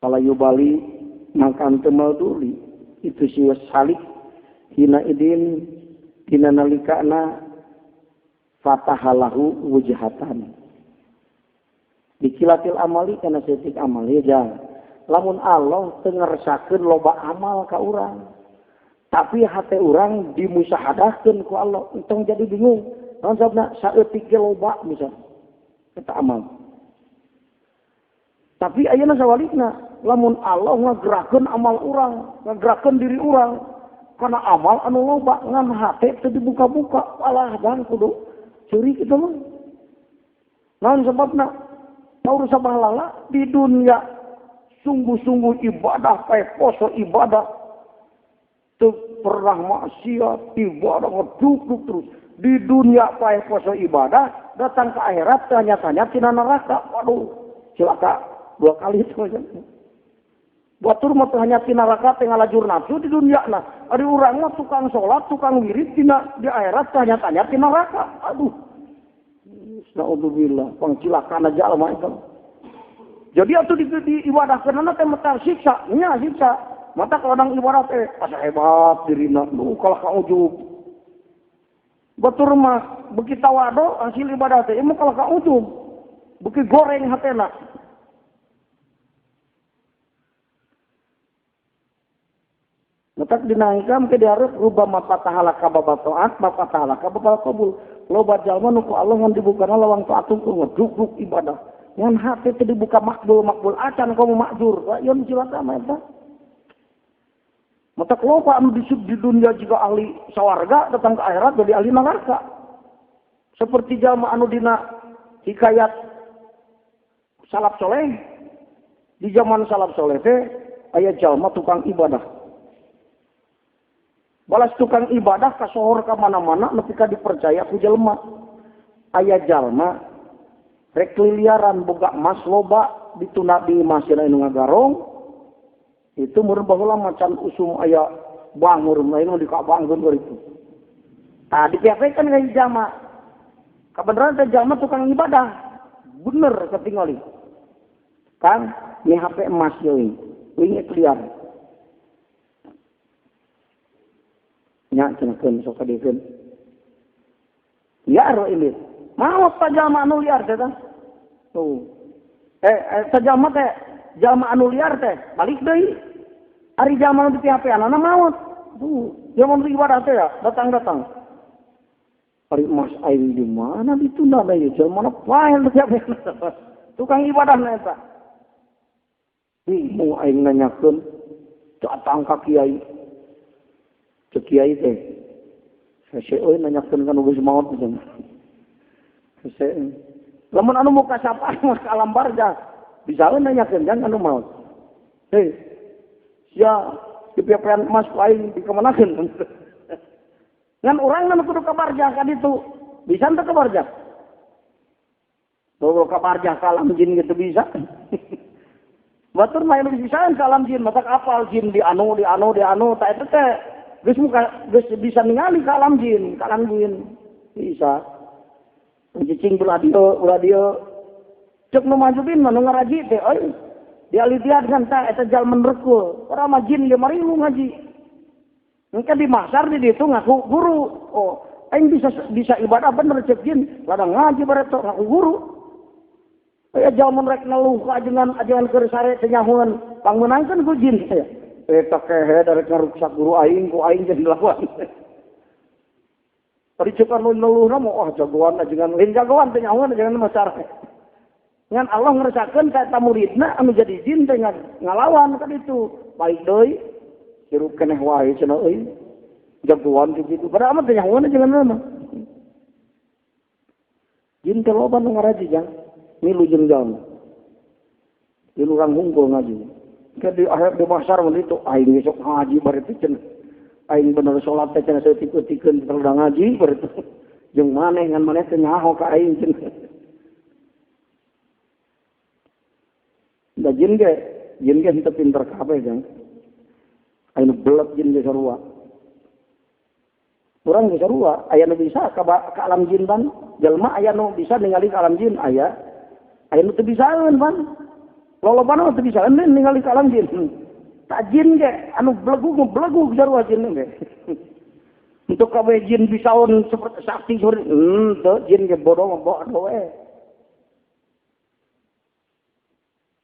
Fala yubali mangka teu maduli itu si salik hina idin dina nalikana fatahalahu wujhatan. Dikilatil amali kana setik amal ya jang. Lamun Allah teu ngersakeun loba amal ka urang, tapi hate urang dimusahadahkeun ku Allah, entong jadi bingung. Naon sababna saeutik ge loba misal eta amal. Tapi ayeuna sawalikna, lamun Allah ngagerakeun amal urang, ngagerakeun diri urang kana amal anu loba ngan hate teu dibuka-buka, alah bang kudu curi kitu mah. Naon sababna? Urusan pahala di dunia sungguh-sungguh ibadah kayak poso ibadah teu pernah maksiat ibadah ngeduk terus di dunia kayak poso ibadah datang ke akhirat tanya-tanya tina neraka, waduh celaka dua kali itu aja. Batur mah teu hanya tina neraka teh ngalajur nafsu di dunia nah ari urang mah tukang salat tukang wirid tina di akhirat tanya-tanya tina neraka, aduh. Naudzubillah, pangcilakan aja alma itu. Jadi atuh di ibadah kenana teh mata siksa, nya siksa. Mata kalau nang ibadah teh asa hebat dirina, duh kalah ka ujub. Batur mah beuki tawado hasil ibadah teh ieu kalah ka ujub. Beuki goreng hatena. Matak dinaikam ke dihareup rubah mapatahala ka bab taat, mapatahala ka bab qabul. Loba jalma nu ku Allah ngan dibukana lawang taat tungkul ngeduk ibadah. Ngan hate teu dibuka makbul makbul acan kamu makjur. Rayon cilaka mah eta. Matak loba anu disub di dunia juga ahli sawarga datang ke akhirat jadi ahli neraka. Seperti jalma anu dina hikayat salaf soleh. Di zaman salaf soleh teh aya jalma tukang ibadah. Balas tukang ibadah kasohor ka mana-mana nepi ka dipercaya ku jelema. Aya jalma rek liliaran boga emas loba ditunda di masina anu ngagarong. Itu meureun baheula macan usum aya bangur lain mah dikabangkeun kitu. Tah dipiapekeun ka jalma. Kabeneran teh jalma tukang ibadah. Bener katingali. Kang, ni HP emas ye wing liar. Nya cenahkeun sok kadiekeun. Liar ini. Maot ta jalma anu liar teh tah. Tuh. Jalma teh jalma anu liar teh balik deui. Ari jalma nu di PHP-anana maot. Tuh, jalma nu ibadah teh ya, datang-datang. Ari emas aing di mana ditunda deui jalma nu paeh di PHP. Tukang ibadah na eta. Bingung aing nanyakeun datang ka kiai. Cek kiai teh. Hese euy nanyakeun ka nu geus maot cenah. Hese. Lamun anu muka sapa mah ka alam barzah, bisa we nanyakeun jang anu maot. Hei. Sia dipiapean emas ku aing dikamanakeun. Ngan urang nu kudu ka barzah ka ditu. Bisa teu ka barzah? Bawa ka barzah ka alam jin gitu bisa. Batur mah anu bisaan ka alam jin, matak apal jin di anu di anu di anu ta eta teh geus muka geus bisa ningali ka alam jin, ka alam jin. Bisa. Cicing belah dieu. Cek nu majubin mah nu ngaraji teh euy. Dialitian kan ta eta jalma rekul. Ora mah jin ge marilu ngaji. Engke di mahsar di ditu ngaku guru. Oh, aing bisa ibadah bener cek jin, ladang ngaji bareto ngaku guru. Aya jalma rek neluh ka ajengan keur sare teh nyahoan, pangmeunangkeun ku jin teh. Eta kehe darek ngaruksak guru aing ku aing jadi lawan. Tadi cek anu neluhna mah wah jagoan ajengan lain jagoan teh nyahoan ajengan mah sare. Ngan Allah ngeresakeun ka eta muridna anu jadi jin teh ngalawan ka ditu. Baik deui hirup keneh wae cenah euy. Jagoan kitu padahal mah teh nyahoan ajengan mah. Jin teh loba nu ngaraji jang. Milu jeung jalma. Milu urang hungkul ngaji. Ke di akhir di pasar mun itu aing besok ngaji bari teh cenah. Aing bener salat teh cenah saeutik-eutikeun udah ngaji bari teh. Jeung maneh ngan maneh teh nyaho ka aing cenah. Da jin ge henteu pinter kabeh jang. Aya nu belet jin ge sarua. Urang ge sarua, aya nu bisa ka alam jin ban, jelema aya nu bisa ningali ka alam jin aya. Aya nu teu bisaeun ban. Lolobana teu bisaeun ningali ka alam jin. Tak jin ge anu belegug sarua jin ge. Untuk kabeh jin bisaon seperti sakti seperti teu jin ge bodoh bodoh we.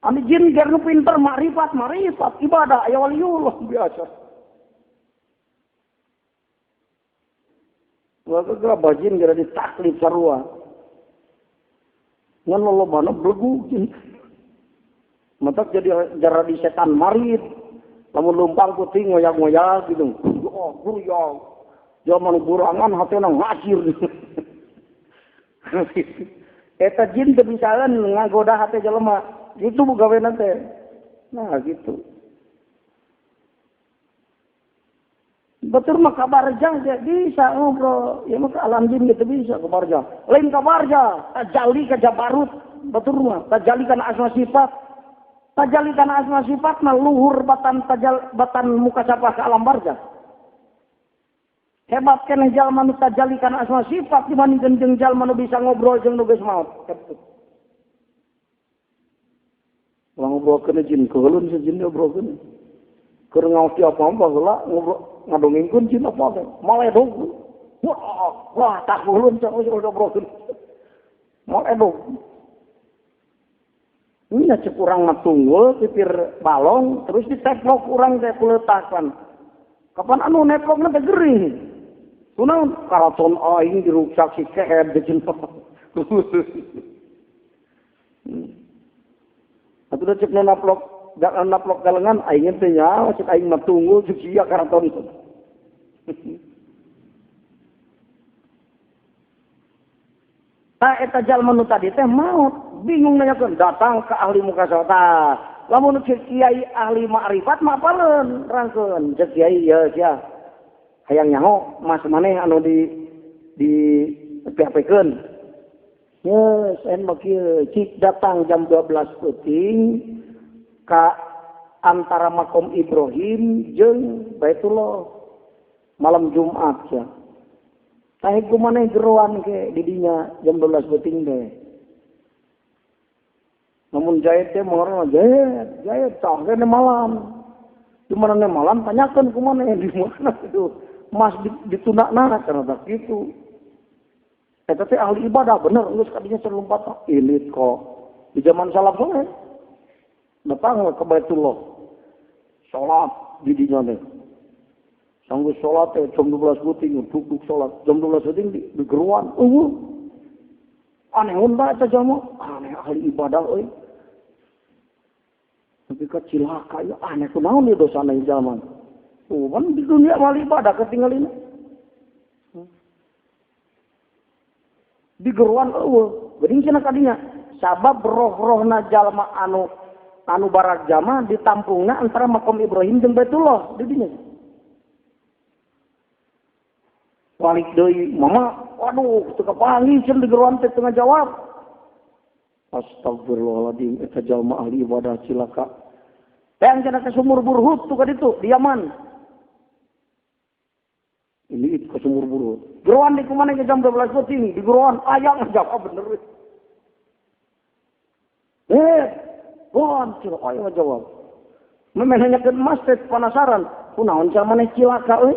Anu jin ge nu pinter makrifat ibadah aya waliullah biasa. Wah geura jin geura ditaklif sarua. Ngan lolobana belegug jin. Matak jadi jaradi setan marid. Lamun lumpang putih ngoyak-ngoyak gitu. Oh, guruyang. Zaman burangan hatena ngacir. Eta jin teu bisaeun ngagoda hate jelema. Gitu gawena teh. Nah, gitu. Batur mah ka barjah ge bisa ngobrol. Ya mah ka alam jin ge teu bisa ka barjah. Lain ka barjah, tajali ka jabarut. Batur mah tajali kana asma sifat. Tajali kana asma sifat mah luhur batan tajal batan muka sapa ka alam barjah. Hebat keneh jalma nu tajali kana asma sifat dibandingkeun jeung jalma nu bisa ngobrol jeung nu geus maot. Ulah ngobrolkeun jin keulun sejin ngobrolkeun. Keur ngaos di apa-apa heula ngobrol ngadongengkeun jin apa teh. Maledog. Wah, wah tak keulun geus ngobrolkeun. Maledog. Ini cek urang mah tunggul pipir balong terus diteplok urang teh kuletakan. Kapan anu neplokna teh gering. Kunaon karaton aing diruksak si kehed jeung atuh da cek naplok naplok galengan aing teh nya cek aing mah tunggul cek sia karaton. Tah eta jalma nu tadi teh maot bingung nanyakeun datang ke ahli mukasabah. Lamun cek kiai ahli ma'rifat mah apaleun rangkeun cek kiai ieu sia. Hayang nyaho mas maneh anu di PHP-keun. Yes, en mah kieu cik datang jam 12 peuting ka antara makom Ibrahim jeung Baitullah malam Jumat ya. Tah ku maneh jeroan ke di dinya jam 12 peuting teh. Namun jahit teh mah jahit tah kene malam. Di mana malam tanyakeun ku maneh di mana itu. Mas ditundakna karena tak gitu. Eta teh ahli ibadah bener geus kadinya serlumpat ilit kok. Di zaman salaf soleh datang ke Baitullah. Salat di dinya teh. Sanggeus salat teh jam 12 peuting duduk salat. Jam 12 peuting di geruan. Eueuh. Aneh honda eta jalma, aneh ahli ibadah euy. Tapi ka cilaka ieu aneh kunaon ieu dosana ieu jalma. Oh, kan di dunia ahli ibadah ketinggalin. Di geruan eueuh, geuning cenah kadinya. Sabab roh-rohna jalma anu barak jama ditampungna antara makom Ibrahim jeung Baitullah di dinya. Balik deui, mama, waduh, teu kapanggih cenah di geruan teh teu ngajawab. Astagfirullahaladzim, eta jalma ahli ibadah cilaka. Yang cenah ke sumur Burhut tuh ka ditu, di Yaman. Ini ke sumur Burhut. Geruan di kumana ke jam 12 peuting, di geruan aya ngajawab bener. Geruan cenah aya ngajawab. Memeh nanyakeun mas teh penasaran, kunaon cenah maneh cilaka euy?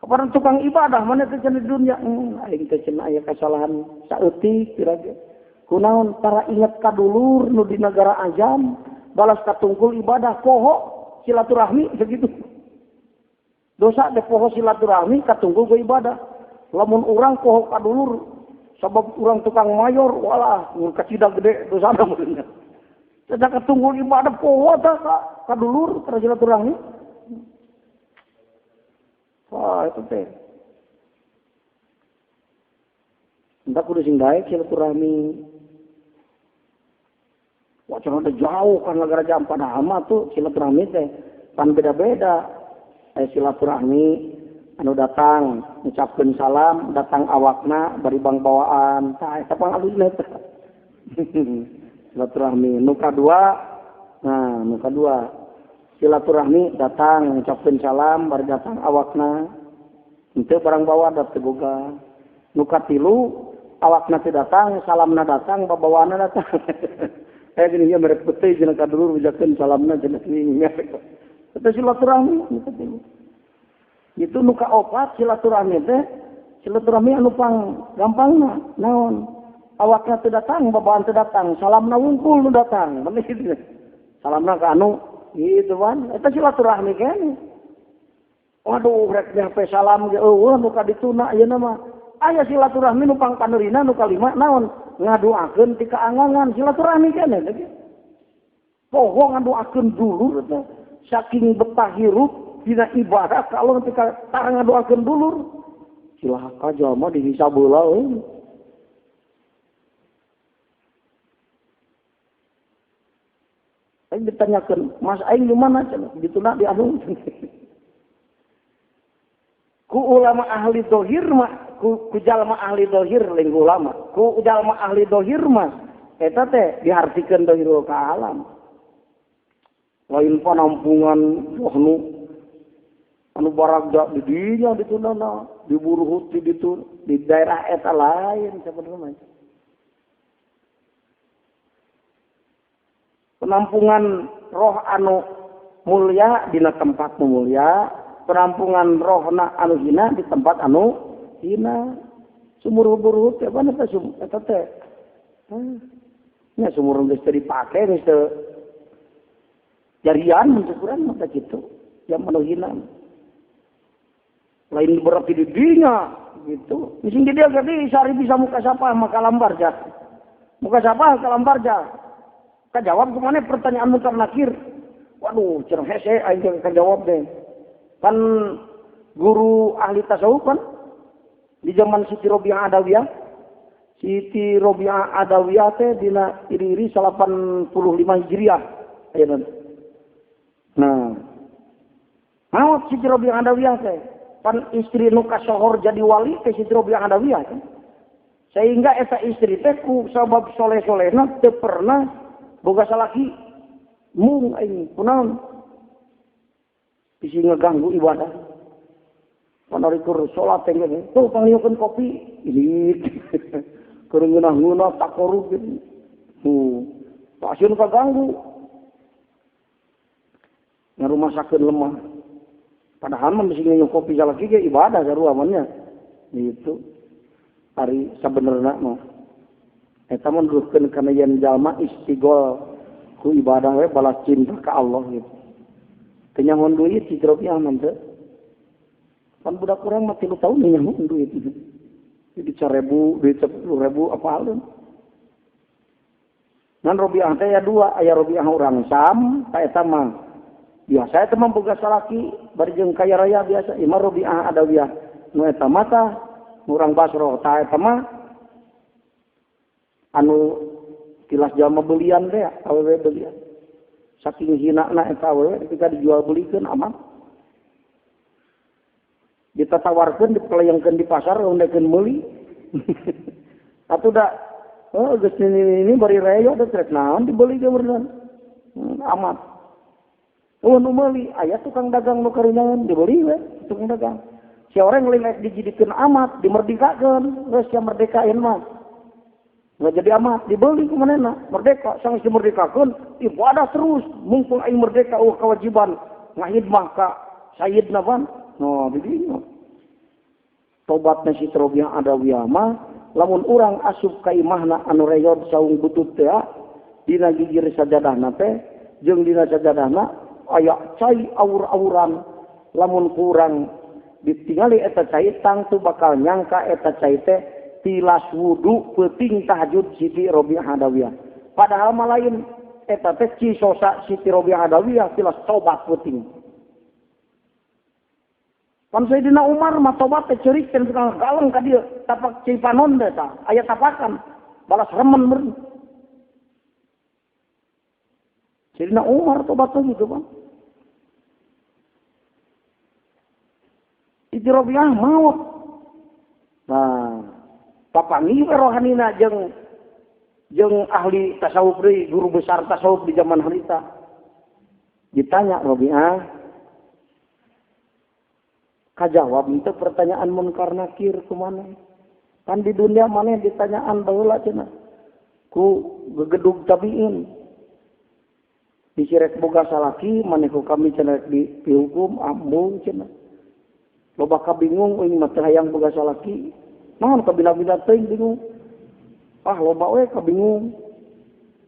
Kapan tukang ibadah maneh teh cenah di dunia? Aing teh cenah aya kasalahan saeutik kira-kira. Kunaon tara inget ka dulur nu di negara ajam, balas katungkul ibadah poho silaturahmi begitu. Dosa deh poho silaturahmi katungkul ke ibadah. Lamun urang poho ka dulur sabab urang tukang mayor walah mun kacida gede dosana meureun. Teh katungkul ibadah poho tah ka dulur tara silaturahmi. Wah itu teh. Entah kudu sing daek silaturahmi. Wah cenah teh jauh kan negara jam padahal mah tuh silaturahmi teh pan beda-beda. Silaturahmi anu datang ngucapkeun salam, datang awakna bari bang bawaan. Tah eta pangalusna teh. Silaturahmi nu kadua, nah nu kadua silaturahmi datang ngucapkeun salam bari datang awakna. Henteu barang bawa da teu boga. Nu katilu awakna teu datang, salamna datang, babawaanna datang. Aya gini ieu merek beteuy cenah ka dulur bejakeun salamna cenah ini. Eta silaturahmi nu katilu. Itu nu kaopat silaturahmi teh silaturahmi anu pang gampangna naon? Awakna teu datang, babawaan teu datang, salamna wungkul nu datang. Bener kitu. Salamna ka anu kitu wan, eta silaturahmi keneh. Waduh, rek nyampe salam ge eueuh nu ka dituna ayeuna mah. Aya silaturahmi nu pangpaneurina nu kalima naon? Ngadoakeun ti kaangangan silaturahmi keneh teh. Poho ngadoakeun dulur teh saking betah hirup dina ibadah kalau teh tara ngadoakeun dulur. Cilaka jalma dihisab heula euy. Aing ditanyakeun, "Mas aing di mana?" Cenah, dituna di anu. Ku ulama ahli dohir mah, ku jalma ahli dohir lain ulama, ku jalma ahli dohir mah eta teh dihartikeun dohirul ka alam. Lain panampungan rohnu anu baragda di dinya ditunana, diburuhut di ditu di daerah eta lain sabenerna. Penampungan roh anu mulia dina tempat nu mulia, penampungan rohna anu hina di tempat anu hina. Sumur buruhut teh apa eta eta teh? Nya sumur geus teu dipake geus teu jarian mun urang mah teh kitu, yang anu hina. Lain berarti di dinya gitu. Mising di dia gede sari bisa muka sapa maka lambar ja. Muka sapa ka lambar ja. Kajawab kemana pertanyaan munkar nakir? Waduh, cenah hese aing kajawab deh. Kan guru ahli tasawuf kan di zaman Siti Robiah Adawiyah. Siti Robiah Adawiyah teh dina iri-iri 85 Hijriah. Ayeuna. Nah, maot Siti Robiah Adawiyah teh pan istri nu kasohor jadi wali teh Siti Robiah Adawiyah teh. Sehingga eta istri teh ku sabab soleh-solehna teu pernah boga salaki mung aing kunaon bisi ngeganggu ibadah. Panarikur salat teh ngene, tuh pangliukeun kopi ini. Keur ngeunah-ngeunah takorup gitu. Pasieun kaganggu. Ngarumasakeun lemah. Padahal mah bisi nginum kopi salaki ge ibadah sarua mah nya. Gitu. Ari sabenerna mah eta mah nuduhkeun kana yen jalma istigol ku ibadah we balas cinta ka Allah gitu. Teu nyahoan duit si Robiah mah teu. Pan budak urang mah 3 tahun nyahoan duit. Jadi 1.000, duit 10.000 apa alun. Ngan Robiah teh aya dua, aya Robiah urang Sam, ka eta mah biasa eta mah boga salaki bari jeung kaya raya biasa. Ieu mah Robiah Adawiyah nu eta mah tah urang Basro tah eta mah anu tilas jalma belian teh awewe belian. Saking hinana eta awewe ketika dijual belikeun aman. Ditatawarkeun dipelayangkeun di pasar undekeun meuli. Atuh da oh geus ini bari reyo da rek naon dibeli ge beureunan. Amat. Oh nu meuli aya tukang dagang nu karinangan dibeli we tukang dagang. Si orang lain rek dijidikeun amat dimerdekakeun geus sia merdekaeun mah. Nggak jadi amat, dibeli kemanena, merdeka, sang dimerdekakeun, ibadah terus, mumpung aing merdeka, oh kewajiban, ngahidmah ka sayyidna pan, no, didinya. Tobatna si Robiah Adawiyah mah, lamun urang asup ka imahna anu reyod saung butut teh, dina gigir sajadahna teh, jeung dina sajadahna, aya cai aur-auran, lamun kurang ditingali eta cai tangtu bakal nyangka eta cai teh, tilas wudu peuting tahajud Siti Robiah Adawiyah. Padahal mah lain eta teh cisosa Siti Robiah Adawiyah tilas tobat peuting. Pan Sayyidina Umar mah tobat teh ceurik teh tukang galeng ka dieu tapak cai panon teh tah aya tapakan balas remen meureun. Sayyidina Umar tobat teh gitu Bang. Siti Robiah maot. Nah, papanggih we rohanina jeung Jeung ahli tasawuf deui, guru besar tasawuf di zaman harita. Ditanya Rabi'ah, kajawab itu pertanyaan munkar nakir kumaha? Kan di dunia maneh ditanyaan baheula cenah. Ku gegedug tabiin. Disirek boga salaki maneh ku kami cenah rek dihukum ambung cenah. Loba kabingung euy mah teu hayang boga salaki. Naon kabila-bila teuing bingung. Ah loba we kabingung.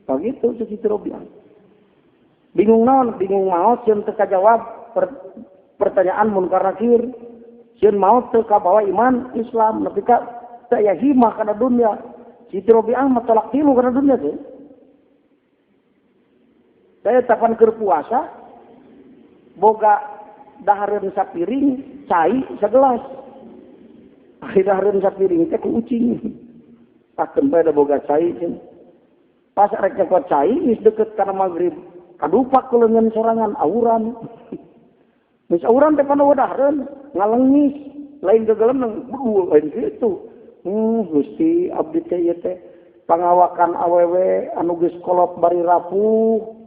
Begitu cek Siti Robiah. Bingung naon? Bingung maot sieun teu kajawab pertanyaan munkar nakir. Sieun maot teu kabawa iman Islam nepi ka teu aya himah kana dunya. Siti Robiah mah tolak tilu kana dunya teh. Saya tapan keur puasa boga dahareun sapiring cai sagelas. Ari dahareun sapiring teh ku ucing. Pakeun bae da boga cai cenah. Pas rek nyokot cai geus deukeut kana magrib. Kadupak ku leungeun sorangan auran. Geus auran teh kana dahareun ngalengis, lain gegelemeng beuh lain kitu. Gusti abdi teh ieu teh pangawakan awewe anu geus kolot bari rapuh.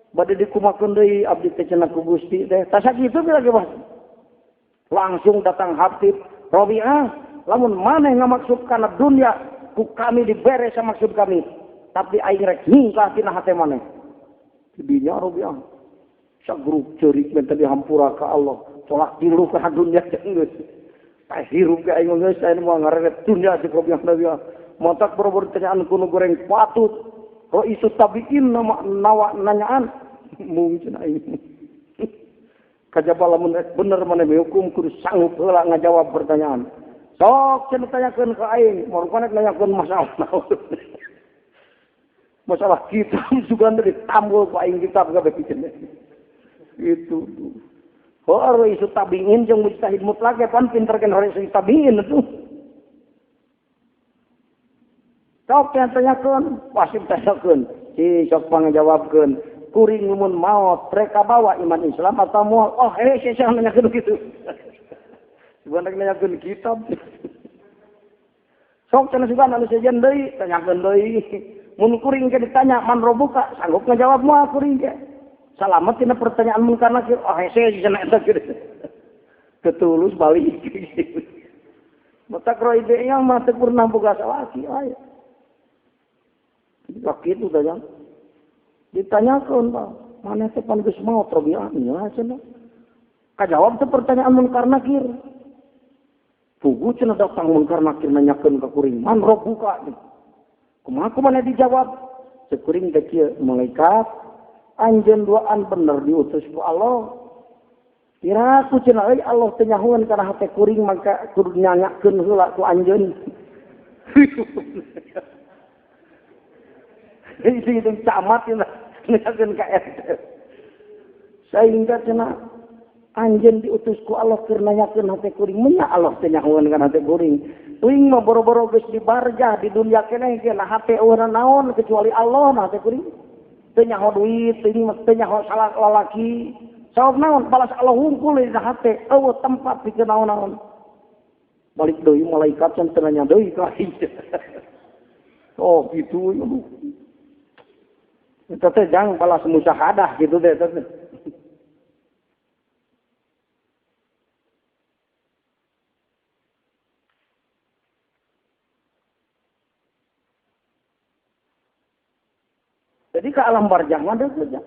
Bade dikumakeun deui abdi teh cenah ku Gusti teh. Tah sakitu ge lagi mah. Langsung datang hatib, Rabi'ah, lamun maneh ngamaksud kana dunya ku kami dibere samaksud kami. Tapi aing rek nyingkah tina hate maneh. Dinya Rabi'ah. Sagrup ceurik minta dihampura ka Allah. Tolak tilu ka dunya geus. Tah hirup ge aing geus aing moal ngareret dunya cek Rabi'ah Rabi'ah. Montak boro-boro tanyaan ku nu goreng patut. Raisus tabiin nama nawa nanyaan mung cenah aing. Kajaba lamun rek bener maneh hukum kudu sanggup heula ngajawab pertanyaan. Sok cenah tanyakeun ka aing, moal rek nanyakeun masalah naon. Masalah kitab juga ditambul ku aing kitab kabeh cenah. Itu. Oh, raisus tabiin jeung mujtahid mutlak pan pinter kan raisus tabiin atuh. Sok yang tanyakeun, pasti tanyakeun. Si sok pangajawabkeun. Kuring mun maot reka bawa iman Islam atau moal? Oh, saya nanyakeun kitu. Sebenarnya nanyakeun kitab. Sok cenah sugan anu sejen deui, tanyakeun deui. Mun kuring ke ditanya man robuka, sanggup ngajawab moal kuring ke. Salamet tina pertanyaan munkar nakir. Oh, hese cenah eta kitu. Ketulus balik. Matak roide yang mah teu pernah boga salaki aya. Begitu saja. Ditanyakan, Pak, mana teh pan geus maot Rabi'ah nya cenah. Kajawab teh pertanyaan munkar nakir. Pugu cenah datang munkar nakir nanyakeun ka kuring, man robuka. Kumaha kumaha dijawab? Cek kuring teh kieu, malaikat anjeun duaan bener diutus ku Allah. Kira ku cenah euy Allah teh nyahoeun kana hate kuring maka kudu nanyakeun heula ku anjeun. Itu camat nanyakeun ka RT. Sehingga cenah anjeun diutus ku Allah keur nanyakeun hate kuring, menya Allah teh nyahoeun kana hate kuring. Uing mah boro-boro geus dibarjah di dunia keneh ge nah hate eueuh naon kecuali Allah nah hate kuring. Teu nyaho duit, teu nyaho salah lalaki. Sabab naon balas Allah hungkul di hate eueuh tempat pikeun naon-naon. Balik deui malaikat can teu nanya deui ka aing. Oh gitu aduh. Eta teh jang balas musyahadah gitu teh eta teh. Jadi ke alam barjah mah deukeut jang.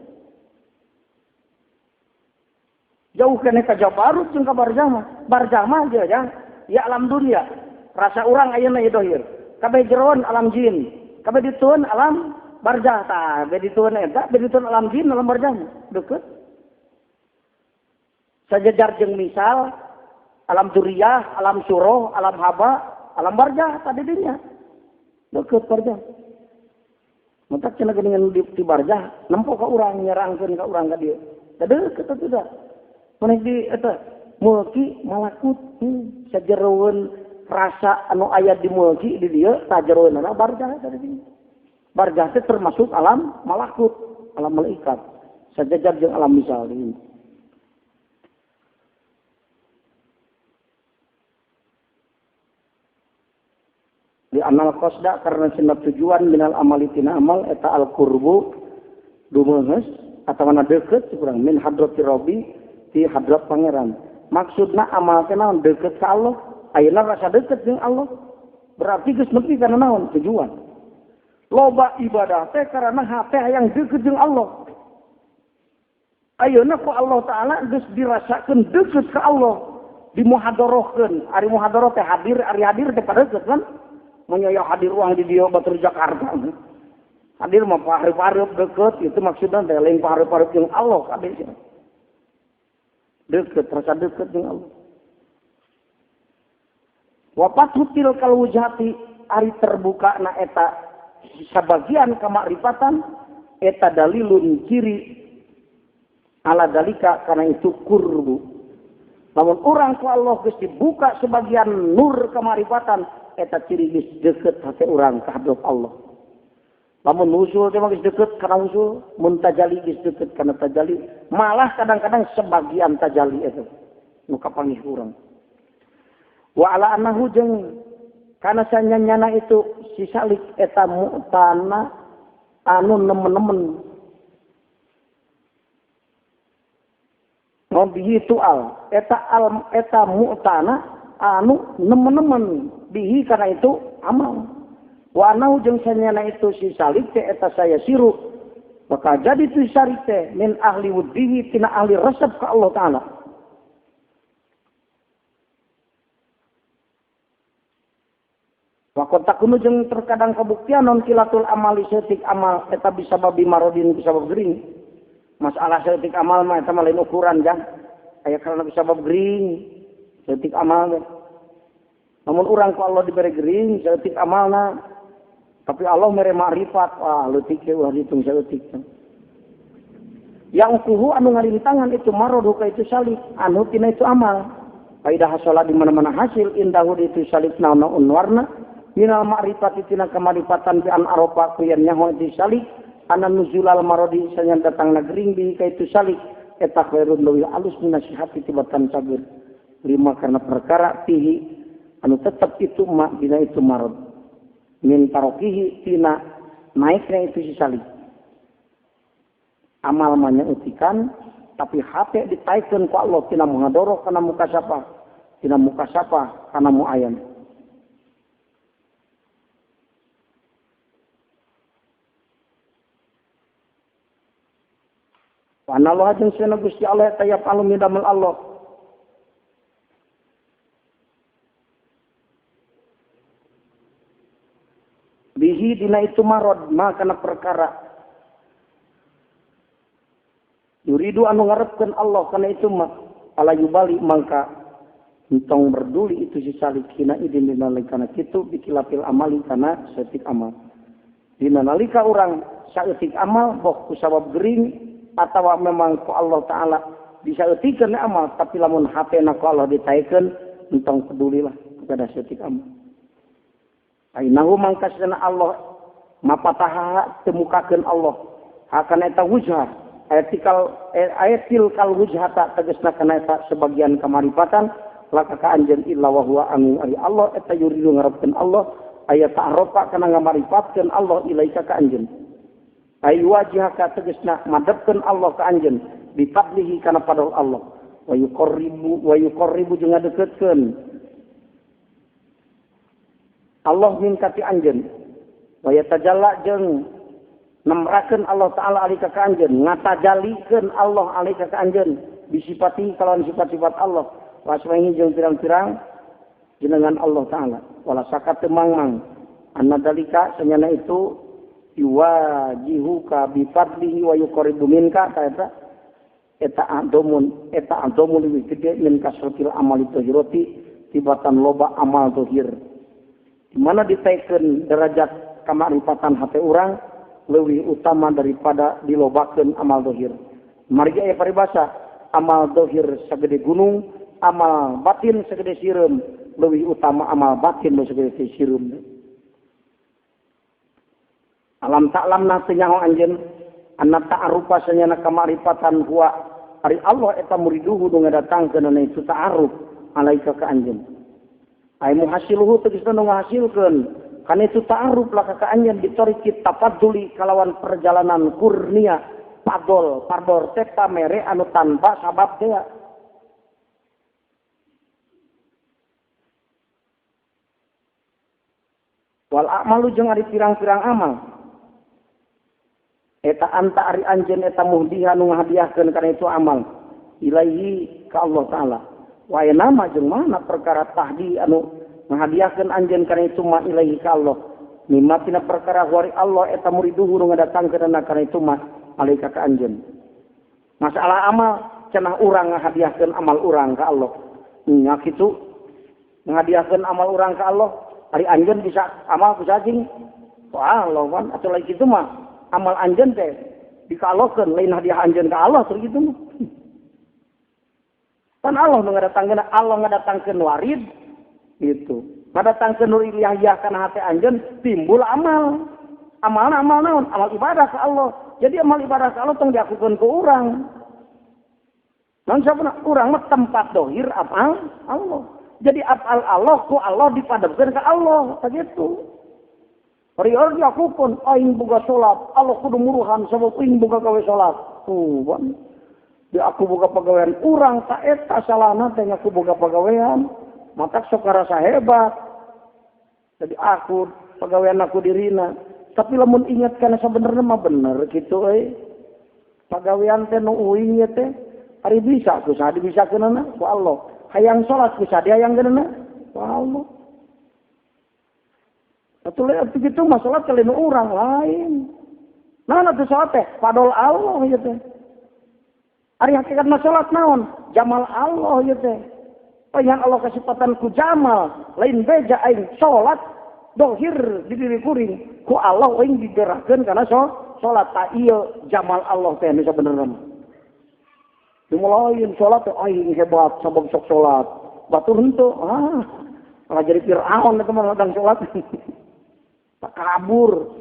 Jauh keneh ka Jabarut jeung ka barjah mah. Barjah mah ge jang, ya alam dunia. Rasa urang ayeuna ieu dohir. Kabeh jeroan alam jin, kabeh ditueun alam barjah tah, beh ditueun eta, beh ditueun alam jin, alam barjah deukeut. Sajajar jeung misal alam duriyah, alam suroh, alam haba, alam barjah tadi dinya. Deukeut barjah. Mentak cenah geuningan di barjah, nempo ka urang nyerangkeun ka urang ka dieu. Tah deukeut atuh da. Maneh di eta mulki malakut, sajeroeun rasa anu aya di mulki di dieu tah jeroeunana barjah tadi dinya. Barjah teh termasuk alam malakut, alam malaikat. Sajajar jeung alam misal ini. Di anal qasda karena cenah tujuan minal amali tina amal eta al qurbu dumeungeus atawa deukeut kurang min hadrati rabbi ti hadrat pangeran. Maksudna amal teh naon deukeut ka Allah, ayeuna rasa deukeut jeung Allah. Berarti geus nepi kana naon tujuan. Loba ibadah teh karena hate hayang deukeut jeung Allah. Ayeuna ku Allah Ta'ala geus dirasakeun deukeut ka Allah, dimuhadharahkeun. Ari muhadharah teh hadir, ari hadir teh padeukeut kan? Mun hadir uang di dieu batur Jakarta. Hadir mah pahareup-hareup deukeut, itu maksudna teh lain pahareup-hareup jeung Allah kabeh. Deukeut, rasa deukeut jeung Allah. Wa fathu tilkal wujhati ari terbuka na eta sabagian kamakrifatan eta dalilun ciri ala dalika karena itu kurbu. Lamun urang ku Allah geus dibuka sebagian nur kemakrifatan eta ciri geus deukeut hate urang ka hadrat Allah. Lamun usul teh mah geus deukeut kana usul, mun tajali geus deukeut kana tajali, malah kadang-kadang sebagian tajali eta nu kapanggih urang. Wa ala annahu jeung kana sanyanyana itu si salik eta mu'tana anu nemen-nemen. Bihi itu al eta al eta mu'tana anu nemen-nemen bihi karena itu amal. Wa anahu jeung sanyana itu si salik teh eta saya siru bakal jadi tu salik teh min ahli wuddihi tina ahli resep ka Allah Ta'ala. Wa qad takunu jeung terkadang kabuktian non kilatul amali setik amal eta bisa babi marodin bisa bab gering. Masalah setik amal mah eta mah lain ukuran jang. Aya karena bisa bab gering setik amal. Namun urang ku Allah diberi gering setik amalna, tapi Allah mere makrifat, wah leutik ge ulah ditung saeutik. Yang kuhu anu ngarintangan itu marodu ka itu salik anu tina itu amal. Faidah hasola di mana-mana hasil indahu itu salik naon warna minal makrifati tina kamarifatan bi an arofa ku yen nyaho itu salik ana nuzulal marodi sanyan datang na gering bi ka itu salik eta khairun leuwih alus minasihati tibatan cager lima karena perkara fihi anu tetep itu ma dina itu marad min tarokihi tina naiknya itu si salik amal manyautikan tapi hate ditaikeun ku Allah tina muhadharah kana mukasyafa tina mukasyafa kana muayyan. Wa anallah jeung sana Gusti Allah eta yafalu midamel Allah. Bihi dina itu marad ma kana perkara yuridu anu ngarepkeun Allah kana itu ma ala yubali mangka entong berduli itu si salik hina idin dina kana kitu bikilapil amali kana saeutik amal. Dina nalika urang saeutik amal boh ku sabab gering atawa memang ku Allah Ta'ala disaeutikeun amal tapi lamun hatena ku Allah ditaekeun entong pedulilah kepada saeutik amal. Ainahu mangkasna Allah mapataha temukakeun Allah hakana eta wujhah ayatikal ayatil kal wujhata tegasna kana eta sebagian kamaripatan laka ka anjeun illa wa huwa anu ari Allah eta yuridu ngarepkeun Allah aya ta'arofa kana ngamaripatkeun Allah ilaika ka anjeun ay wajhaka tegasna madepkeun Allah ka anjeun bi fadlihi kana fadl Allah wa yuqarribu jeung ngadeukeutkeun Allah minta ti anjeun wa yatajalla jeung nemrakeun Allah Ta'ala alika ka anjeun ngatajalikeun Allah alika ka anjeun bisifati kalawan sifat-sifat Allah wa asma'ihi jeung pirang-pirang jenengan Allah Ta'ala wala sakat temang-mang anna dalika sanyana itu yuwajihuka bi fadlihi wa yuqarribu minka ka eta adomun eta adomun leuwih gede min kasratil amali dhahirati tibatan loba amal dhahir. Di mana ditaikeun derajat kamaripatan hate urang leuwih utama daripada dilobakeun amal dohir. Margi aya paribasa amal dohir sagede gunung, amal batin sagede sireum, leuwih utama amal batin nu sagede sireum. Alam ta'lam na teu nyaho anjeun anna ta'arufa sanyana kamaripatan huwa ari Allah eta muriduhu nu ngadatangkeun itu ta'aruf alaika ka anjeun. Ay muhasiluhu tegasna nu ngahasilkeun Karena itu ta'aruf lah ka anjeun bitoriki tafadduli kalawan perjalanan kurnia padol pardor teh pamere anu tanpa sabab teh. Wal a'malu jeung ari pirang-pirang amal. Eta anta ari anjeun eta muhdiha nu ngahadiahkeun kana itu amal ilaihi ka Allah taala. Wa nama jeung mana perkara tahdi anu ngahadiahkeun anjeun kana itu ma ilaihi ka Allah. Mimma tina perkara wari Allah eta muriduhu nu ngadatangkeunna kana itu ma alaika ka anjeun. Masalah amal cenah urang ngahadiahkeun amal urang ka Allah. Nya kitu ngahadiahkeun amal urang ka Allah, ari anjeun bisa amal ku cacing. Wah, Allah kan atuh lain kitu mah amal anjeun teh dikalokeun lain hadiah anjeun ka Allah tur kitu mah. Kan Allah nu ngadatangkeun, Allah ngadatangkeun warid gitu. Ngadatangkeun nur ilahiyah kana hate anjeun timbul amal. Amalna amal naon? Amal ibadah ka Allah. Jadi amal ibadah ka Allah tong diakukeun ku urang. Naon sababna urang mah tempat dohir amal Allah. Jadi afal Allah ku Allah dipadamkeun ka Allah, sakitu. Ari diakukeun aing boga salat, Allah kudu muruhan sabab aing boga gawe salat. Tuh, ban. Di aku boga pagawean urang ta eta salahna teh ngaku boga pagawean, matak sok ngarasa hebat. Jadi aku pagawean aku dirina. Tapi lamun ingat kana sabenerna mah bener kitu euy. Pagawean teh nu uing ye teh ari bisa ku saha dibisakeunana ku Allah. Hayang salat ku saha dihayangkeunana ku Allah. Atuh leuh kitu mah salat kali nu urang lain. Naon atuh salat teh padol Allah ieu teh. Ari hakikatna salat naon? Jamal Allah ieu teh. Payan Allah kasipatan ku jamal, lain beja aing salat dohir di diri kuring ku Allah aing digerahkeun kana salat ta ieu jamal Allah teh nu sabenerna. Dimulain salat teh aing hebat sabab sok salat. Batur henteu, ah malah jadi Firaun eta mah ladang salat. Takabur.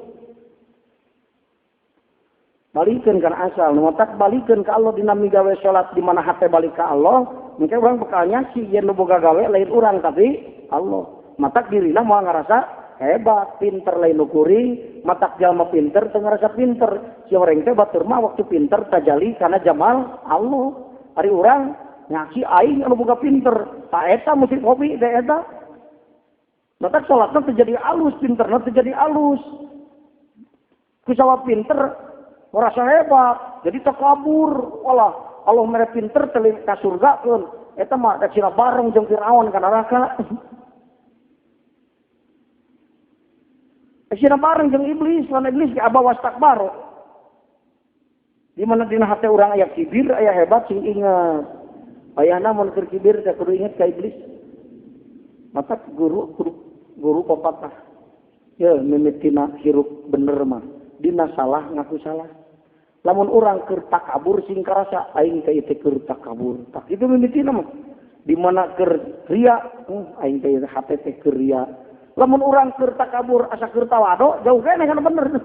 Balikeun kana asal, nu matak balikeun ka Allah dina migawe salat di mana hate balik ka Allah, mungkin urang bakal nyaksi yen nu boga gawe lain urang tapi Allah. Matak dirina moal ngarasa hebat, pinter lain nu kuring, matak jalma pinter teu ngarasa pinter. Si horeng teh batur mah waktu pinter tajali kana jamal Allah. Ari urang nyaksi aing anu boga pinter, ta eta musik kopi teh eta. Matak salatna teu jadi alus, pinterna teu jadi alus. Ku sawab pinter merasa hebat, jadi takabur. Walah, Allah mere pinter teu ka surgakeun. Eta mah rek sina bareng jeung Firaun ka neraka. Sina bareng jeung iblis, lan iblis ge aba wastakbar. Di mana dina hate urang aya kibir, aya hebat sing ingat. Ayahna mun keur kibir teh kudu ingat ka iblis. Maka guru guru papatah. Ya mimitina hirup bener mah. Dina salah ngaku salah. Lamun urang keur takabur sing karasa aing teh ieu keur takabur. Tak itu mimitina mah. Di mana keur ria, aing teh hate teh keur ria. Lamun urang keur takabur asa keur tawado jauh keneh kana bener.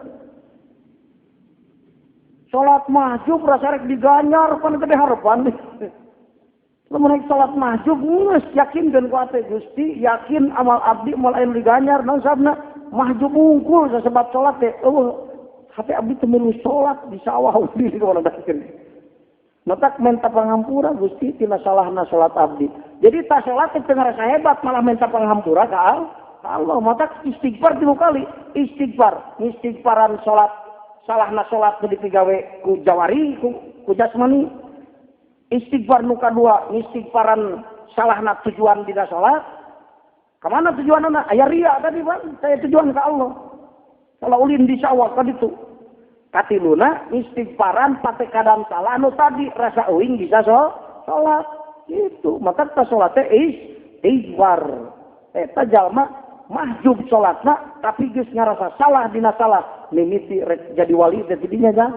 Salat mahjub rasa rek diganyar pan gede harapan. Lamun rek salat mahjub geus yakinkeun ku ate Gusti, yakin amal abdi moal aya nu diganyar naon sababna mahjub wungkul sasebab salat teh eueuh hate abdi teu milu salat di sawah di kana dakeun. Matak minta pangampura Gusti tina salahna salat abdi. Jadi ta salat teh teu ngarasa hebat malah minta pangampura ka Allah. Matak istighfar 3 kali. Istighfar, istighfaran salat salahna salat nu dipigawe ku jawari ku jasmani. Istighfar nu kadua, istighfaran salahna tujuan dina salat. Kamana tujuanna? Aya ria tadi Bang, saya tujuan ka Allah. Kalau ulin di sawah ka ditu. Katiluna istighfaran patekadan salah nu tadi rasa uing bisa salat. Gitu. Maka ta salat teh istighfar. Eta jalma mahjub salatna tapi geus ngarasa salah dina salah mimiti rek jadi wali teh tidinya jang.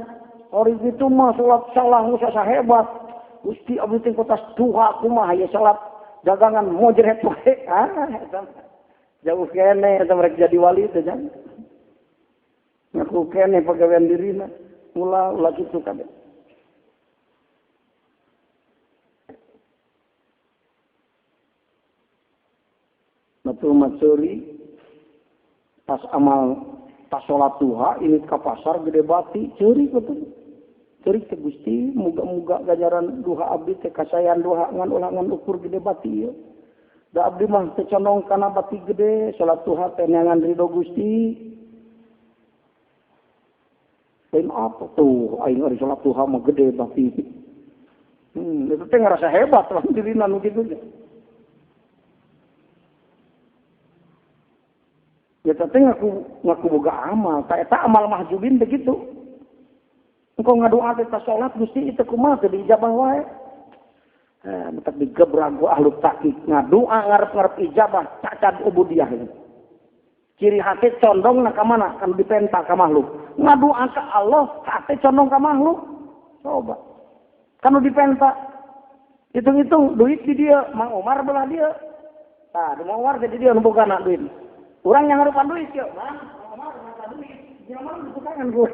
Ori kitu mah salat salah nu hebat. Gusti abdi teh kotas duha kumaha ieu salat dagangan mojret wae. Ah eta jauh keneh eta rek jadi wali teh jang. Ngaku keneh pagawean dirina ulah ulah kitu kabeh. Matu matsuri Tas amal tas salat duha ini ka pasar gede bati ceurik betul. Ceurik teh Gusti muga-muga ganjaran duha abdi teh kasayan duha ngan ulah ngan ukur gede bati ieu. Da abdi mah teu condong kana bati gede salat duha teh neangan ridho Gusti. Lain apa tuh aing ari salat duha mah gede bati. Itu teh ngerasa hebat lah dirina nu kitu teh. Ya teh ngaku boga amal, ta eta amal mahjubin begitu. Engkau ngadoa teh tas salat Gusti itu kumaha teh diijabah wae. Mentak digebrak ku ahlu tahqiq ngadoa ngarep-ngarep ijabah cacat ubudiyah itu. Ciri hati condong na ka mana? Kan dipenta ka makhluk. Ngadoa ka Allah, hati condong ka makhluk. Coba. Kan dipenta. Hitung-hitung duit di dia, Mang Umar belah dia. Tah, di Mang Umar jadi dia nu boga duit. Urang yang ngarupan duit ya, Mang Umar mata duit. Nyaman ditukangan gue.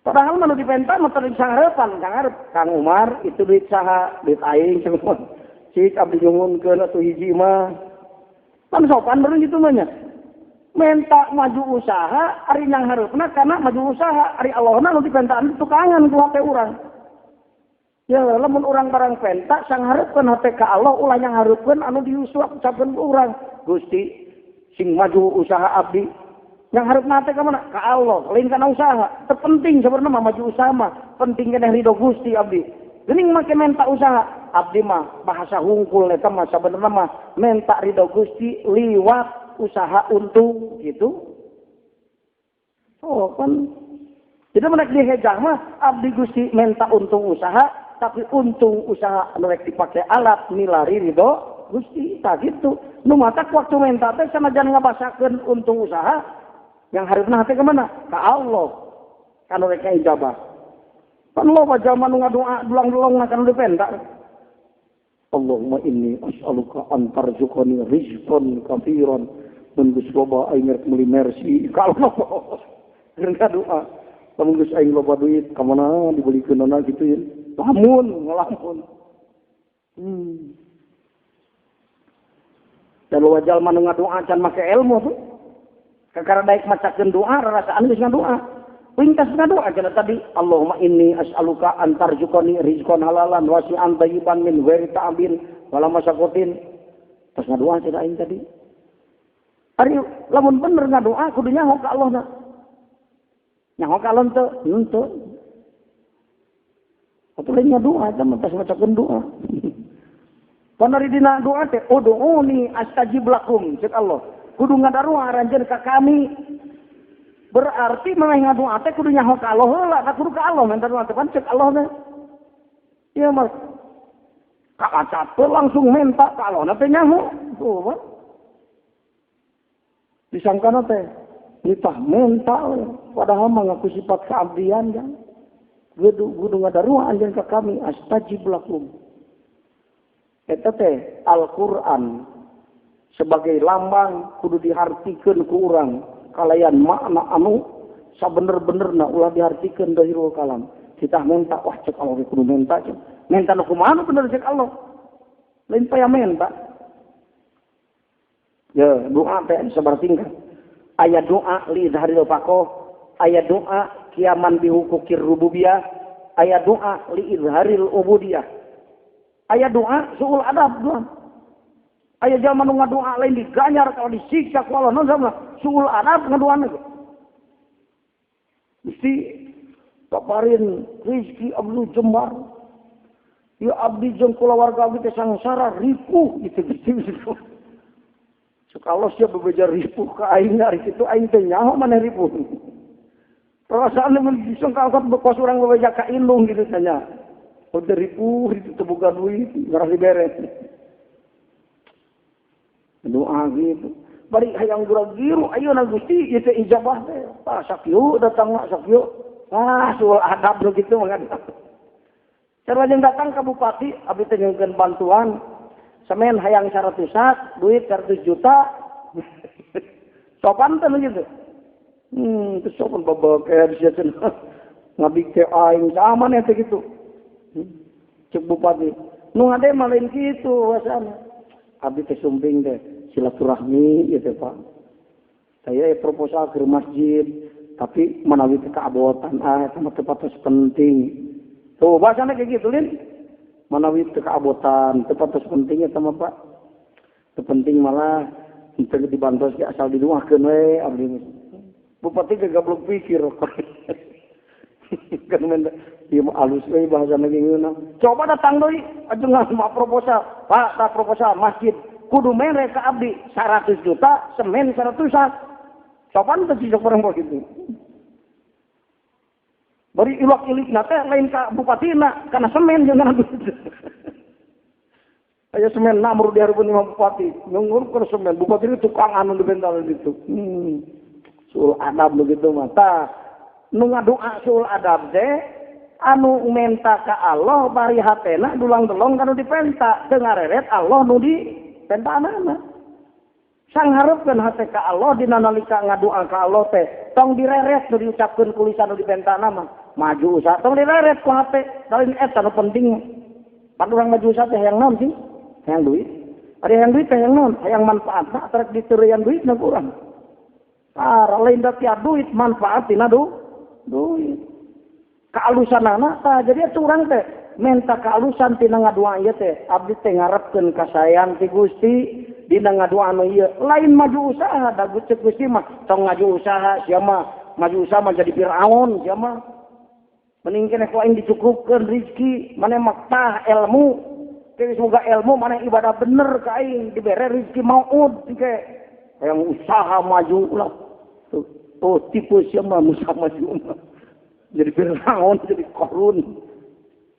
Padahal mah nu dipenta mah teu sangharepan, sangharep Kang Umar itu duit saha, duit aing semua. Cik abdi nyuhunkeun atuh hiji mah. Kan sopan baru gitu mah nya. Menta maju usaha ari yang hareupna kana maju usaha ari Allahna nu dipentaan tukangan ku hate urang. Ya lamun urang barang penta sanghareupeun hate ka Allah ulah yang hareupeun anu diusuak ucapkeun ku urang. Gusti sing maju usaha abdi yang hareupna hate ka mana? Ka Allah, lain kana usaha. Terpenting sebenarnya mah maju usaha mah, penting keneh ridho Gusti abdi. Geuning make menta usaha abdi mah bahasa hungkul eta mah sabenerna mah menta ridho Gusti liwat usaha untung gitu. Oh kan jadi menek dihejah mah abdi Gusti menta untung usaha tapi untung usaha anu rek dipake alat milari ridho Gusti tah gitu. Nu matak waktu menta teh sanajan ngabasakeun untung usaha yang hareupna hate ka mana? Ka Allah. Kanu rek ijabah. Pan loba jalma nu ngadoa dulang-dulongna kanu dipenta. Allahumma inni as'aluka an tarzuqani rizqan katsiran. Mun geus loba aing rek meuli Mercy ka Allah. Keur ngadoa, lamun geus aing loba duit ka mana dibelikeunana kitu ya. Lamun ngalamun. Dan loba jalma nu ngadoa can make ilmu tuh. Kakara daek macakeun doa rarasaan geus ngadoa. Wintas ngadoa cenah tadi Allahumma inni as'aluka an tarzuqani rizqan halalan wasi'an thayyiban min ghairi ta'abin wala masyaqqatin. Terus ngadoa cenah aing tadi. Ari lamun bener ngadoa kudu nyaho ka Allah na. Nyaho ka Allah teu? Henteu. Atuh lain ngadoa eta mah tos macakeun doa. Pan ari dina doa teh ud'uni astajib lakum ceuk Allah. Kudu ngadarua aranjeun ka kami. Berarti maneh ngadoa teh kudu nyaho ka Allah heula, da kudu ka Allah minta doa teh pan ceuk Allah teh. Ieu mah ka langsung minta ka Allah teh nyaho. Tuh mah. Disangkana teh nitah minta padahal mah ngaku sifat keabdian kan. Kudu ngadarua anjeun ka kami astajib lakum. Eta teh Al-Qur'an sebagai lambang kudu dihartikeun ku urang kalayan makna anu sabener-benerna ulah dihartikeun zahirul kalam. Kita minta wah cek Allah kudu minta cek. Minta nu kumaha nu bener cek Allah. Lain paya minta. Ya, doa teh sabar tingkat. Aya doa li izharil faqih, aya doa kiaman bihukukir rububiyah, aya doa li izharil ubudiyah. Aya doa suul adab doa. Aya jalma nu ngadoa lain diganyar kalau disiksa ku Allah naon sama suul adab ngadoana ge. Mesti kaparin rezeki abdi jembar. Ya abdi jeung kulawarga abdi teh sangsara ripuh gitu gitu. Sok Allah sia bebeja ripuh ka aing ari kitu aing teh nyaho maneh ripuh. Perasaan mun disangka bekos urang bebeja ka indung gitu tanya. Udah ripuh itu teu boga duit ngarah dibere. Doa gitu. Bari hayang gura-giru ayeuna Gusti ieu teh ijabah teh. Tah sakieu datang sakieu. Ah suul adab nu kitu mah. Sarua jeung datang ka bupati abdi teh nyungkeun bantuan. Semen hayang 100 sak, duit 100 juta. Sopan teh gitu. Teu sopan babake sia cenah. Ngabik teh aing sama teh kitu. Cek bupati. Nu ngade mah lain kitu wasana. Abdi teh sumping teh silaturahmi ieu teh Pak. Saya proposal ke masjid tapi manawi teu kaabotan ah eta mah teu patos penting. Tuh bahasana kayak gitu lin. Manawi teu kaabotan, teu patos penting eta mah Pak. Teu penting malah teu dibantos ge asal diduakeun we abdi. Bupati ge gablok pikir. Kan men ieu mah alus we bahasana ge ngeunah. Coba datang deui ajengan mah proposal. Pak, tah proposal masjid kudu mere ka abdi 100 juta, semen 100-an. Sopan teh sisok bareng begitu. Bari ilok-ilikna teh lain ka bupatina, kana semen jeung kana duit. Aya semen namur di hareupeun imah bupati, nyungur kana semen, bupati itu tukang anu dibental ditu. Suul adab begitu mah. Tah nu ngadoa suul adab teh anu menta ka Allah bari hatena dulang-delong kanu dipenta, teu ngareret Allah nu dipentaanana. Sangharepkeun hate ka Allah dina nalika ngadoa ka Allah teh tong direret nu diucapkeun ku lisan nu dipentana mah maju usaha tong direret ku hate lain eta nu penting. Pan urang maju usaha teh hayang naon sih? Hayang duit. Ari hayang duit teh hayang naon? Hayang manfaatna rek diteureuyan duitna ku urang. Tah lain da tia duit manfaat tina duit. Kaalusanana tah jadi atuh urang teh menta kaalusan tina ngadoa ieu teh abdi teh ngarepkeun kasayan ti Gusti dina ngadoa anu ieu lain maju usaha da cek Gusti mah tong ngaju usaha sia mah maju usaha mah jadi Firaun sia mah mending keneh ku aing dicukupkeun rezeki maneh mah tah ilmu geus boga ilmu maneh ibadah bener ka aing dibere rezeki maud ke hayang usaha maju lah tuh oh tipe sia mah usaha maju mah jadi Firaun jadi Qarun.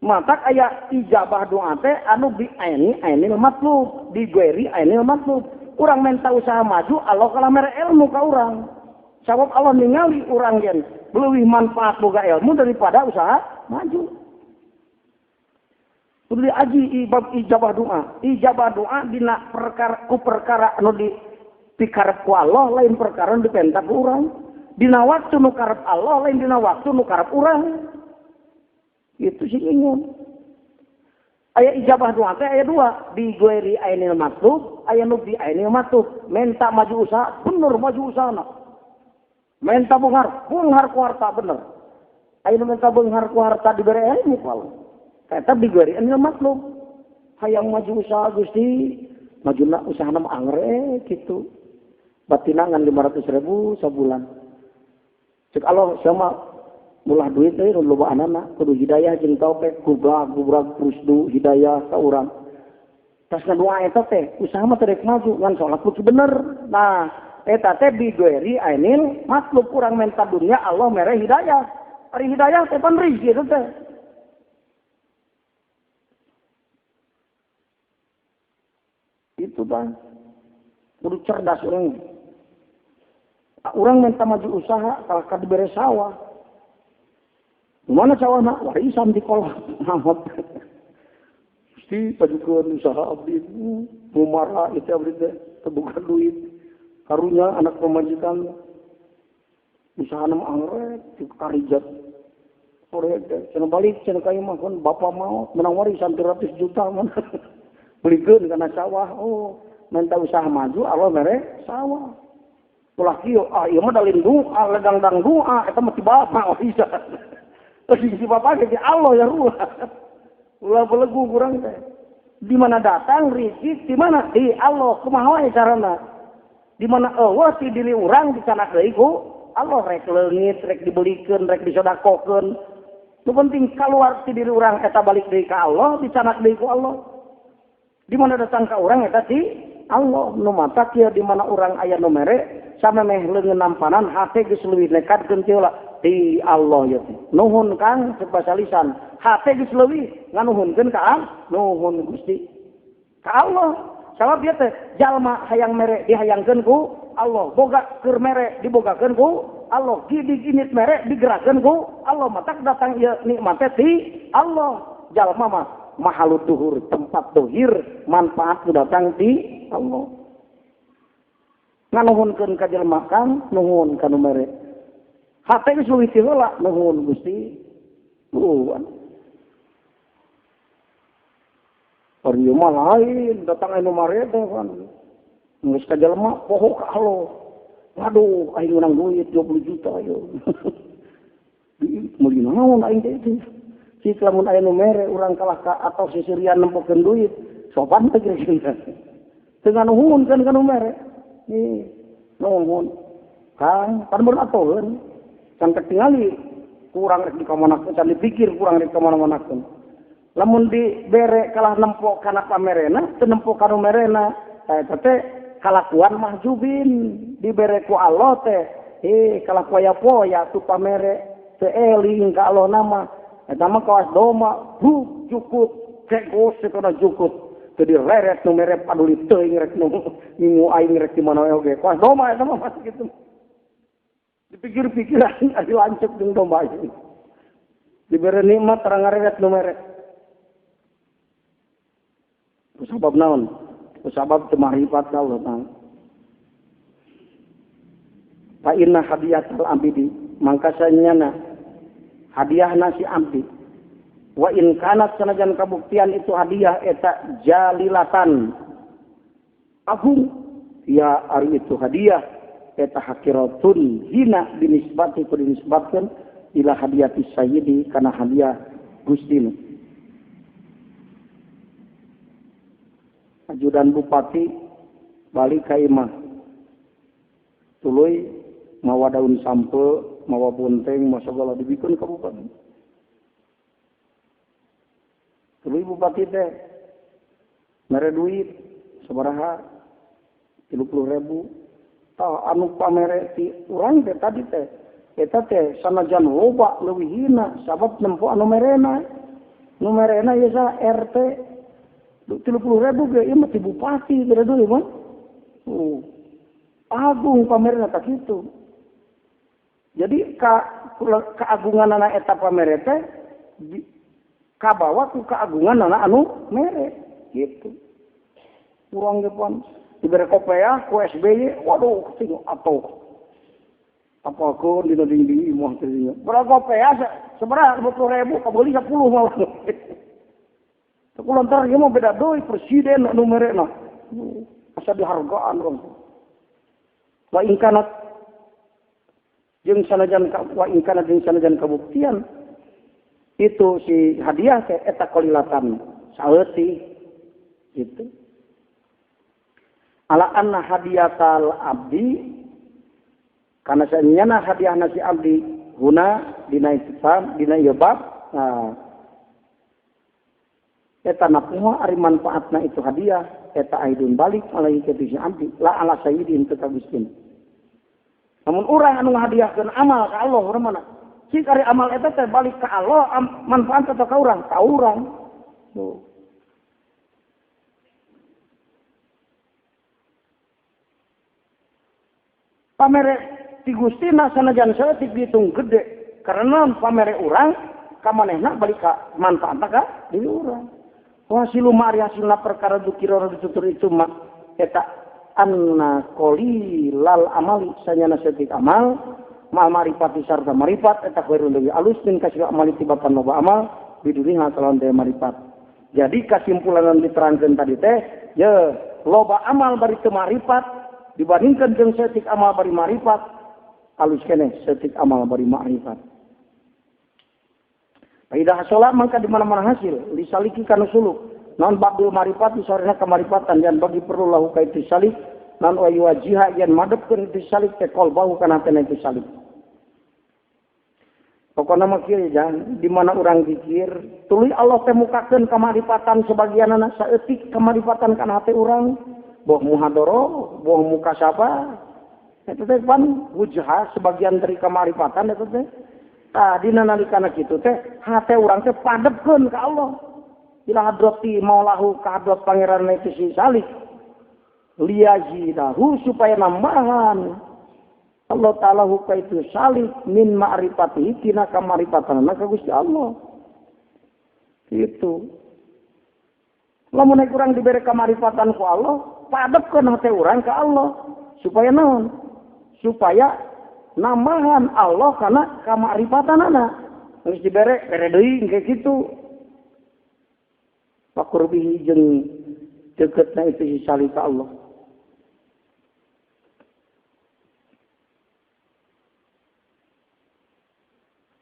Matak aya ijabah doa teh anu bi aini ainil matlub, digueri ainil matlub. Urang menta usaha maju, Allah kalah mere ilmu ka urang. Sabab Allah ningali urang gen leuwih manfaat boga ilmu daripada usaha maju. Kudu diaji ijabah doa. Ijabah doa dina perkara ku perkara anu dipikarep ku Allah lain perkara anu dipenta ku urang. Dina waktu nu karep Allah lain dina waktu nu karep urang. Itu sih ingin. Aya ijabah doa teh aya dua, digueri ainil matlub, aya nu bi ainil matlub. Menta maju usaha, bener maju usahana. Menta beunghar, beunghar ku harta bener. Aya nu menta beunghar ku harta dibere ilmu ku Allah. Eta digueri ainil matlub. Hayang maju usaha Gusti, majuna usahana mah angre kitu. Batina ngan 500.000 sabulan. Cek Allah sama mulah duit teh nu loba anana kudu hidayah jeung taufik gubrak rusdu hidayah ka urang. Tas ngadoa eta teh usaha mah teu rek maju ngan salat kudu bener. Nah eta teh bigueri ainil matlub urang menta dunia Allah mere hidayah. Ari hidayah teh pan rezeki eta teh. Itu bang kudu cerdas urang. Urang menta maju usaha kalah ka dibere sawah. Mana sawahna warisan di kolam maot. Gusti pajukeun usaha abdi mumara itu abdi teh teu duit. Karunya anak pamajikan usahana mah angrek ti karijat. Sore teh cenah balik cenah ka imah kan bapa maot menang warisan 300 juta mana. Belikeun kana sawah. Oh, minta usaha maju Allah mere sawah. Ulah kieu ah ieu mah dalin doa ledang-dang doa eta mah ti bapa warisan. Si bapak ke Allah ya ruah. Ulah belegu kurang teh. Di mana datang rezeki di mana di Allah kumaha wae carana. Di mana eueuh ti diri urang dicanak deui ku Allah rek leungit, rek dibelikeun, rek disodakokeun. Nu penting kaluar ti diri urang eta balik deui ka Allah, dicanak deui ku Allah. Di mana datang ka urang eta ti Allah nu matak ieu di mana urang aya nu mere samemeh leungeun nampanan hate geus leuwih nekadkeun ti heula. Di Allah ya teh. Nuhun Kang sebasa lisan. Hate geus leuwih nganuhunkeun ka nuhun Gusti. Ka Allah. Sabab ieu teh jalma hayang mere dihayangkeun ku Allah, boga keur mere dibogakeun ku Allah, gidig init mere digerakkeun ku Allah. Matak datang ieu nikmat teh ti Allah. Jalma mah mahalud duhur, tempat dohir, manfaat nu datang ti Allah. Nganuhunkeun ka jelema Kang, nuhun ka nu mere. Hate geus leuwih ti heula nuhun Gusti. Nuhun. Ari ieu mah lain datang anu mare teh kan. Geus ka jelema poho ka Allah. Waduh, aing menang duit 20 juta ayo. Meuli naon aing teh itu. Cik lamun aya nu mere urang kalah ka atau sisirian nempokeun duit, sopan teh kira-kira. Teu nganuhun kan ka nu mere. Ih, nuhun. Kang, pan beun atoheun. Can ketingali kurang rek dikamanakeun, can dipikir kurang rek dikamana-manakeun. Lamun dibere kalah nempo kana pamerena, teu nempo ka nu merena, eta teh kalakuan mahjubin dibere ku Allah teh kalah poya-poya tu pamere teu eling ka Allah nama eta mah kawas doma bu jukut cegos kana jukut teu direret nu mere paduli teuing rek nu ngingu aing rek di mana we oge kawas doma eta mah kitu dipikir-pikir ari lanceuk jeung domba ieu dibere nikmat terang ngareret nu mere sabab naon? Sabab teu makrifat ka Allah Ta'ala. Fa inna hadiyatal abdi mangka sanyana hadiahna si abdi wa in kanat sanajan kabuktian itu hadiah eta jalilatan agung ya ari itu hadiah eta hakiratun hina binisbati ku dinisbatkeun ila hadiyati sayyidi kana hadiah gustina. Ajudan bupati balik ka imah tuluy mawa daun sampe mawa bonteng mawa segala dibikeun ka bupati. Tuluy bupati teh mere duit sabaraha 30.000 tah anu pamere ti urang teh tadi teh eta teh sanajan loba leuwih hina sabab nempo anu merena nu merena ieu sa RT 30.000 ge ieu mah ti bupati beda deui mah. Agung pamerna tak kitu. Jadi keagunganana eta pamere teh kabawa ku keagunganana anu mere gitu. Urang ge pon dibere kopeah ku SBY, waduh ting atuh. Apakeun dina ding-ding imah teh nya. Bere kopeah sabaraha 50.000 kabeuli 10 malah. Kulantar ieu mah beda deui presiden anu merena. Asa dihargaan urang. Wa in kanat jeung sanajan wa in kanat jeung sanajan kabuktian itu si hadiah teh eta kolilatan saeutik gitu. Ala anna hadiyatal abdi kana sanyana hadiahna si abdi guna dina kitab dina ieu bab nah eta napuha ari manfaatna itu hadiah eta aidun balik alaihi ka si abdi la ala sayyidin teu ka gustina. Namun urang anu ngahadiahkeun amal ka Allah urang mana cik ari amal eta teh balik ka Allah manfaat atau ka urang ka urang. Tuh. Pamere ti gustina sanajan saeutik dihitung gede karena pamere urang ka manehna balik ka manfaatna ka diri urang. Wasilu mari hasilna perkara dukira ditutur itu mah eta anna qalilal amali sanyana saeutik amal ma marifati sarta marifat eta khairun leuwih alus min kasir amali tibatan loba amal biduniha kalawan teh marifat. Jadi kesimpulan anu diterangkeun tadi teh ye loba amal bari teu marifat dibandingkeun jeung saeutik amal bari marifat alus keneh saeutik amal bari makrifat. Faidah hasola mangka di mana-mana hasil lisaliki kana suluk non ba'dul marifat disorena kamarifatan dan bagi perlu lahu ka itu salik non wa yuwajiha yen madepkeun itu salik teh qalbahu kana hatena itu salik. Pokona mah kieu jangan di mana urang zikir tuluy Allah teh mukakeun kamarifatan sebagianana saeutik kamarifatan kana hate urang boh muhadoro boh mukasapa eta teh pan wujha sebagian dari kamarifatan eta teh. Tah dina nalikana kitu teh hate urang teh padepkeun ka Allah. Ila hadrati maulahu ka hadrat pangeran itu si salik. Liyazidahu supaya nambahan Allah Ta'ala huka itu salik min ma'rifatihi tina kamarifatanna ka Gusti Allah. Gitu. Lamun urang dibere kamarifatan ku Allah, padepkeun hate urang ka Allah supaya naon? Supaya nambahan Allah karena kamarifatanana. Geus dibere bere deui kayak gitu. Pakurbihi jeung deketna itu si salik ka Allah.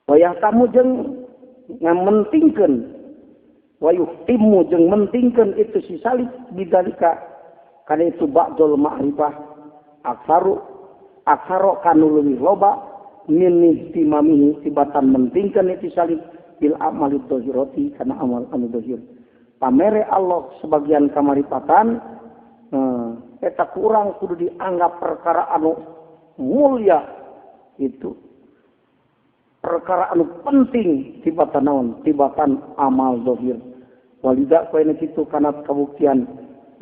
Wayah kamu jeung ngamentingkeun wayuh timu jeung mentingkeun itu si salik bidalika kana itu ba'dul ma'rifah aksaru aksaro kanu leuwih loba min ihtimamihi tibatan mentingkeun itu salik bil amali dzahirati kana amal anu dzahir. Pamere Allah sebagian kamaripatan eta kurang kudu dianggap perkara anu mulia itu perkara anu penting tibatan naon tibatan amal zahir. Walida koene kitu kana kabuktian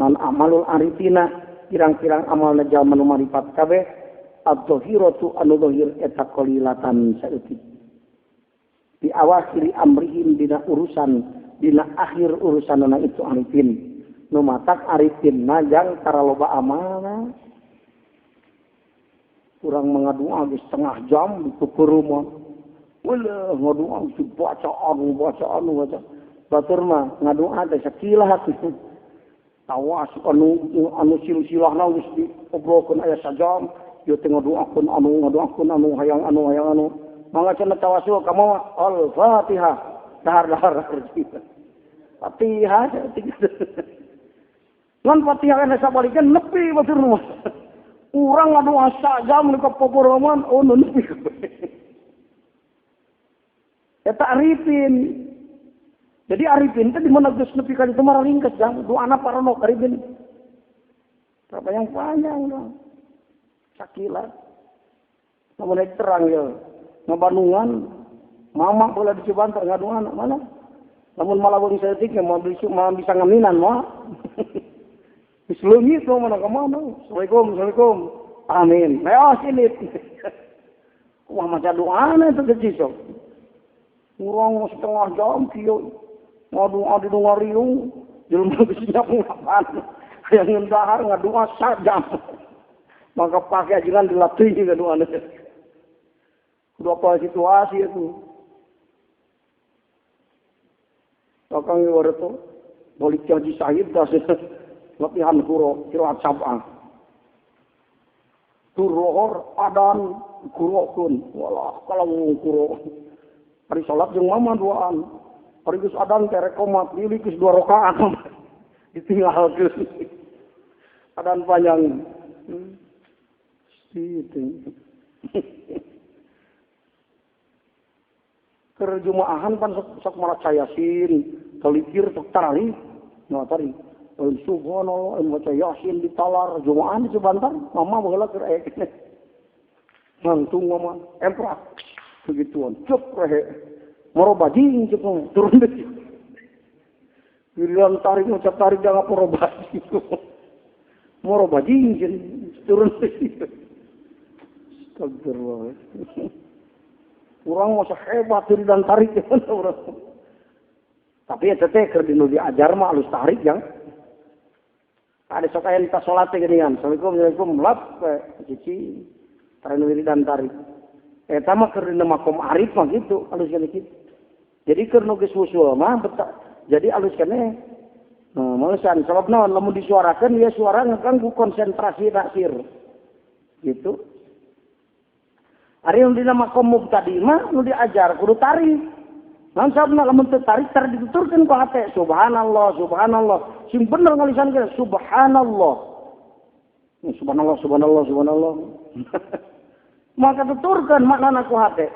non amalul arifina pirang-pirang amalna jalma nu marifat kabeh ad-dzahiratu anu zahir eta qalilatan saeutik di awakhiri amrihim dina urusan dina akhir urusanana itu arifin nu matak arifin najang taraloba amalna kurang mengadoa di setengah jam di kukuruma ulah ngadoa dibaca anu baca anu baca batur mah ngadoa teh sakilah kitu tawas anu anu silsilahna geus diobrolkeun aya sajam ieu teh ngadoakeun anu ngadoakeun anu hayang anu hayang anu mangga cenah tawasul ka mawa al-Fatihah dahar-dahar Fatihah ngan Fatihah kana sabalikeun nepi batur mah urang ngadoa sajam ka poporoman oh nepi eta arifin. Jadi arifin teh di mana geus nepi ka ditu mah ringkes jang doana parono arifin. Panjang panjang dong. Sakila. Lamun terang ya. Ngabandungan mama bola di Cibantar ngadoana mana? Lamun malaweung saeutik moal bisa ngaminan moal. Geus leungit mah mana ka mana. Assalamualaikum, assalamualaikum. Amin. Leos ini. Kumaha maca doana teh geus sok. Urang setengah jam kieu ngadoa di ngariung jelema geus nyapu ngapan hayang ngendahar ngadoa sajam maka pakai ajengan dilatih ngadoana kudu apa situasi itu kakang ieu balik haji sahib das latihan kuro qiraat sab'ah turrohor adan kurokeun walah kalau kuro hari salat jeung mama duaan. Hari geus adan teh rekomat lili geus 2 rakaat. Ditinggalkeun. Adan panjang. Situ. Keur jumaahan pan sok maca Yasin, talikir tok tarali. Nu tari. Subhanallah maca Yasin ditalar jumaahan di Cibantar, mama baheula keur aya keneh. Ngantung mama emprak. Begituan, cep rehe, moro bajing cep turun deh. Giliran tarik ucap tarik jangan moro bajing, moro bajing turun deh. Astagfirullah. Kurang masa hebat diri dan tarik orang. Tapi ya teteh keur dinu diajar mah alus tarik yang. Ada sok aya tas salat teh geuningan. Assalamualaikum, assalamualaikum, lap cici tara nu wiridan tarik. Eta mah keur dina makom arif mah gitu, alus keneh kitu. Jadi keur nu geus wusul mah jadi alus keneh. Nah, malesan sabab naon lamun disuarakeun ieu suara ngaganggu konsentrasi naksir. Gitu. Ari nu dina makom mubtadi mah nu diajar kudu tarik. Naon sababna lamun teu tarik tar dituturkeun ku hate subhanallah subhanallah. Sing bener ngalisankeun subhanallah. Subhanallah subhanallah subhanallah. Maka tuturkan maknana ku hate.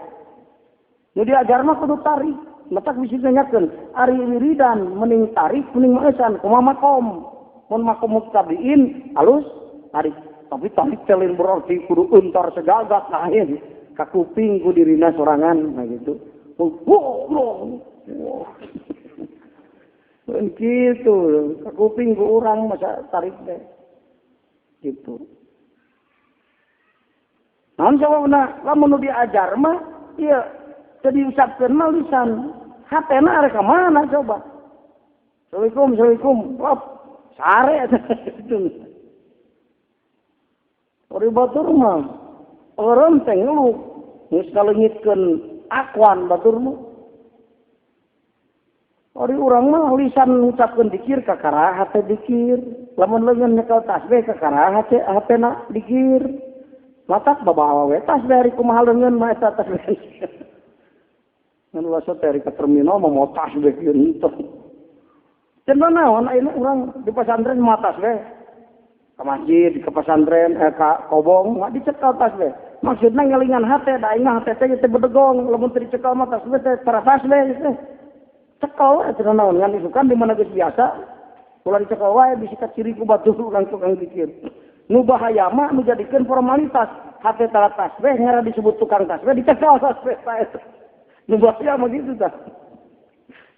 Nu diajar mah kudu tarik. Matak bisi nanyakeun, ari wiridan mending tarik mending maesan kumaha makom. Mun makom mubtadiin alus tarik. Tapi tarik teh lain berarti kudu entar segagak lain. Ka kuping ku dirina sorangan nah gitu. Wah. Gitu, ka kuping ku urang masa tarik teh. Gitu. Naon sababna lamun nu diajar mah ieu teu diusapkeun mah lisan. Hatena arek ka mana coba? Assalamualaikum, assalamualaikum. Lap, sare itu. Ori batur mah eureun teh ngeluh geus kaleungitkeun akuan batur mah. Ori urang mah lisan ngucapkeun dikir kakara hate dikir. Lamun leungeun nyekel tasbih kakara hate hatena dikir. Matak babawa we tasbih ari kumaha leungeun mah eta tasbih. Ngan ulah teh ka terminal mah mau tasbih kieu henteu. Cenah naon ayeuna urang di pesantren mah tasbih. Ka masjid, ke pesantren, ka kobong mah dicekel tasbih. Maksudna ngelingan hate, da aing mah hate teh teh bedegong, lamun teu dicekel mah tasbih teh tara tasbih teh. Cekel cenah naon ngan isukan di mana geus biasa. Ulah dicekel wae bisi kaciri ku batur urang tukang zikir. Nu bahaya mah nu jadikeun formalitas. Hate tara tasbih ngara disebut tukang tasbih dicekel tasbih ta eta. Nu bahaya mah gitu tah.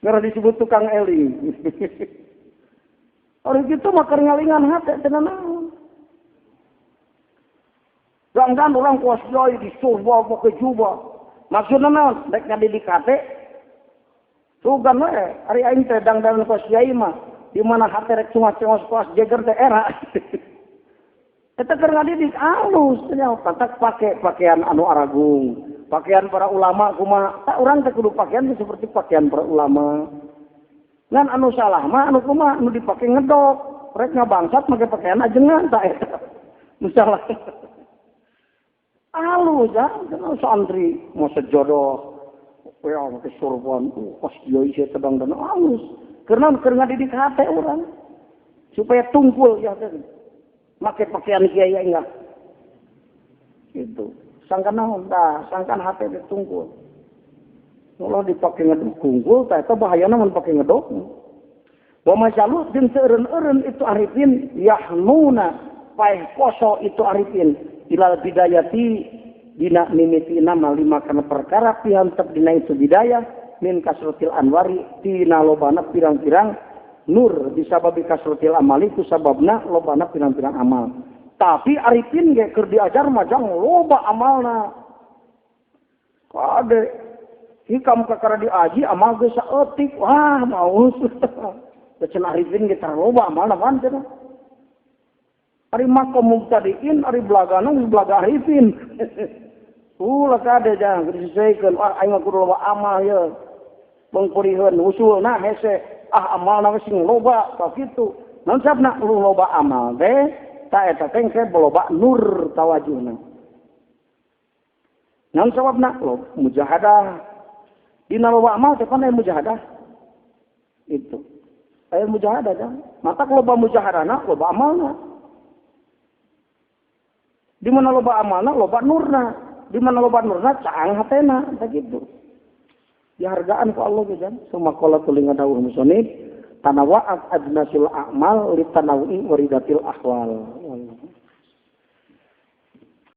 Ngara disebut tukang eling. Orang gitu mah keur ngalingan hate teh naon. Dangdan urang kuas kiai disurba make jubah. Maksudna naon? Rek ngadidik hate. Sugan we ari aing teh dangdan kuas kiai mah di mana hate rek cungos-cungos kuas jeger teh era. Eta keur ngadidik alus nya pantak pake pakaian anu aragung. Pakaian para ulama kumaha? Tak urang teh kudu pakaian seperti pakaian para ulama. Ngan anu salah mah anu kumaha anu dipake ngedok, rek ngabangsat make pakaian ajengan tah eta. Nu salah. Alus ah, santri mau sejodoh. We make surban, pas kiai sia teh dangdan alus. Karena keur ngadidik hate urang supaya tungkul ya teh. Make pakaian kiai enggak. Gitu. Sangkan naon tah, sangkan hate teh tungkul. Ulah dipake ngedok tungkul tah eta bahayana mun pake ngedok. Wa majalu jeung seureun-eureun itu arifin yahnuna paeh poso itu arifin ilal bidayati dina mimitina malima kana perkara pihantep dina itu bidayah min kasratil anwari tina lobana pirang-pirang nur disababi kasratil amali ku sababna lobana pirang-pirang amal. Tapi arifin ge keur diajar mah jang loba amalna. Kade hikam kakara diaji amal geus saeutik wah maus. Cenah arifin ge tara loba amalna pan cenah. Ari makom mubtadiin ari belagana geus belaga arifin. Ulah kade jang disesuaikeun wah aing mah kudu loba amal ye. Pengpuriheun usulna hese ah amalna we sing loba ka kitu. Naon sabna lu loba amal teh ta eta teh engke loba nur tawajuhna. Naon sababna lo mujahadah. Dina loba amal teh pan aya mujahadah. Itu. Aya mujahadah kan. Mata loba mujahadana loba amalna. Di mana loba amalna loba nurna. Di mana loba nurna caang hatena tah kitu. Dihargaan ku Allah ge kan. Sumakola tulinga dawuh musonib tanawa'at ajnasul a'mal li tanawi waridatil ahwal.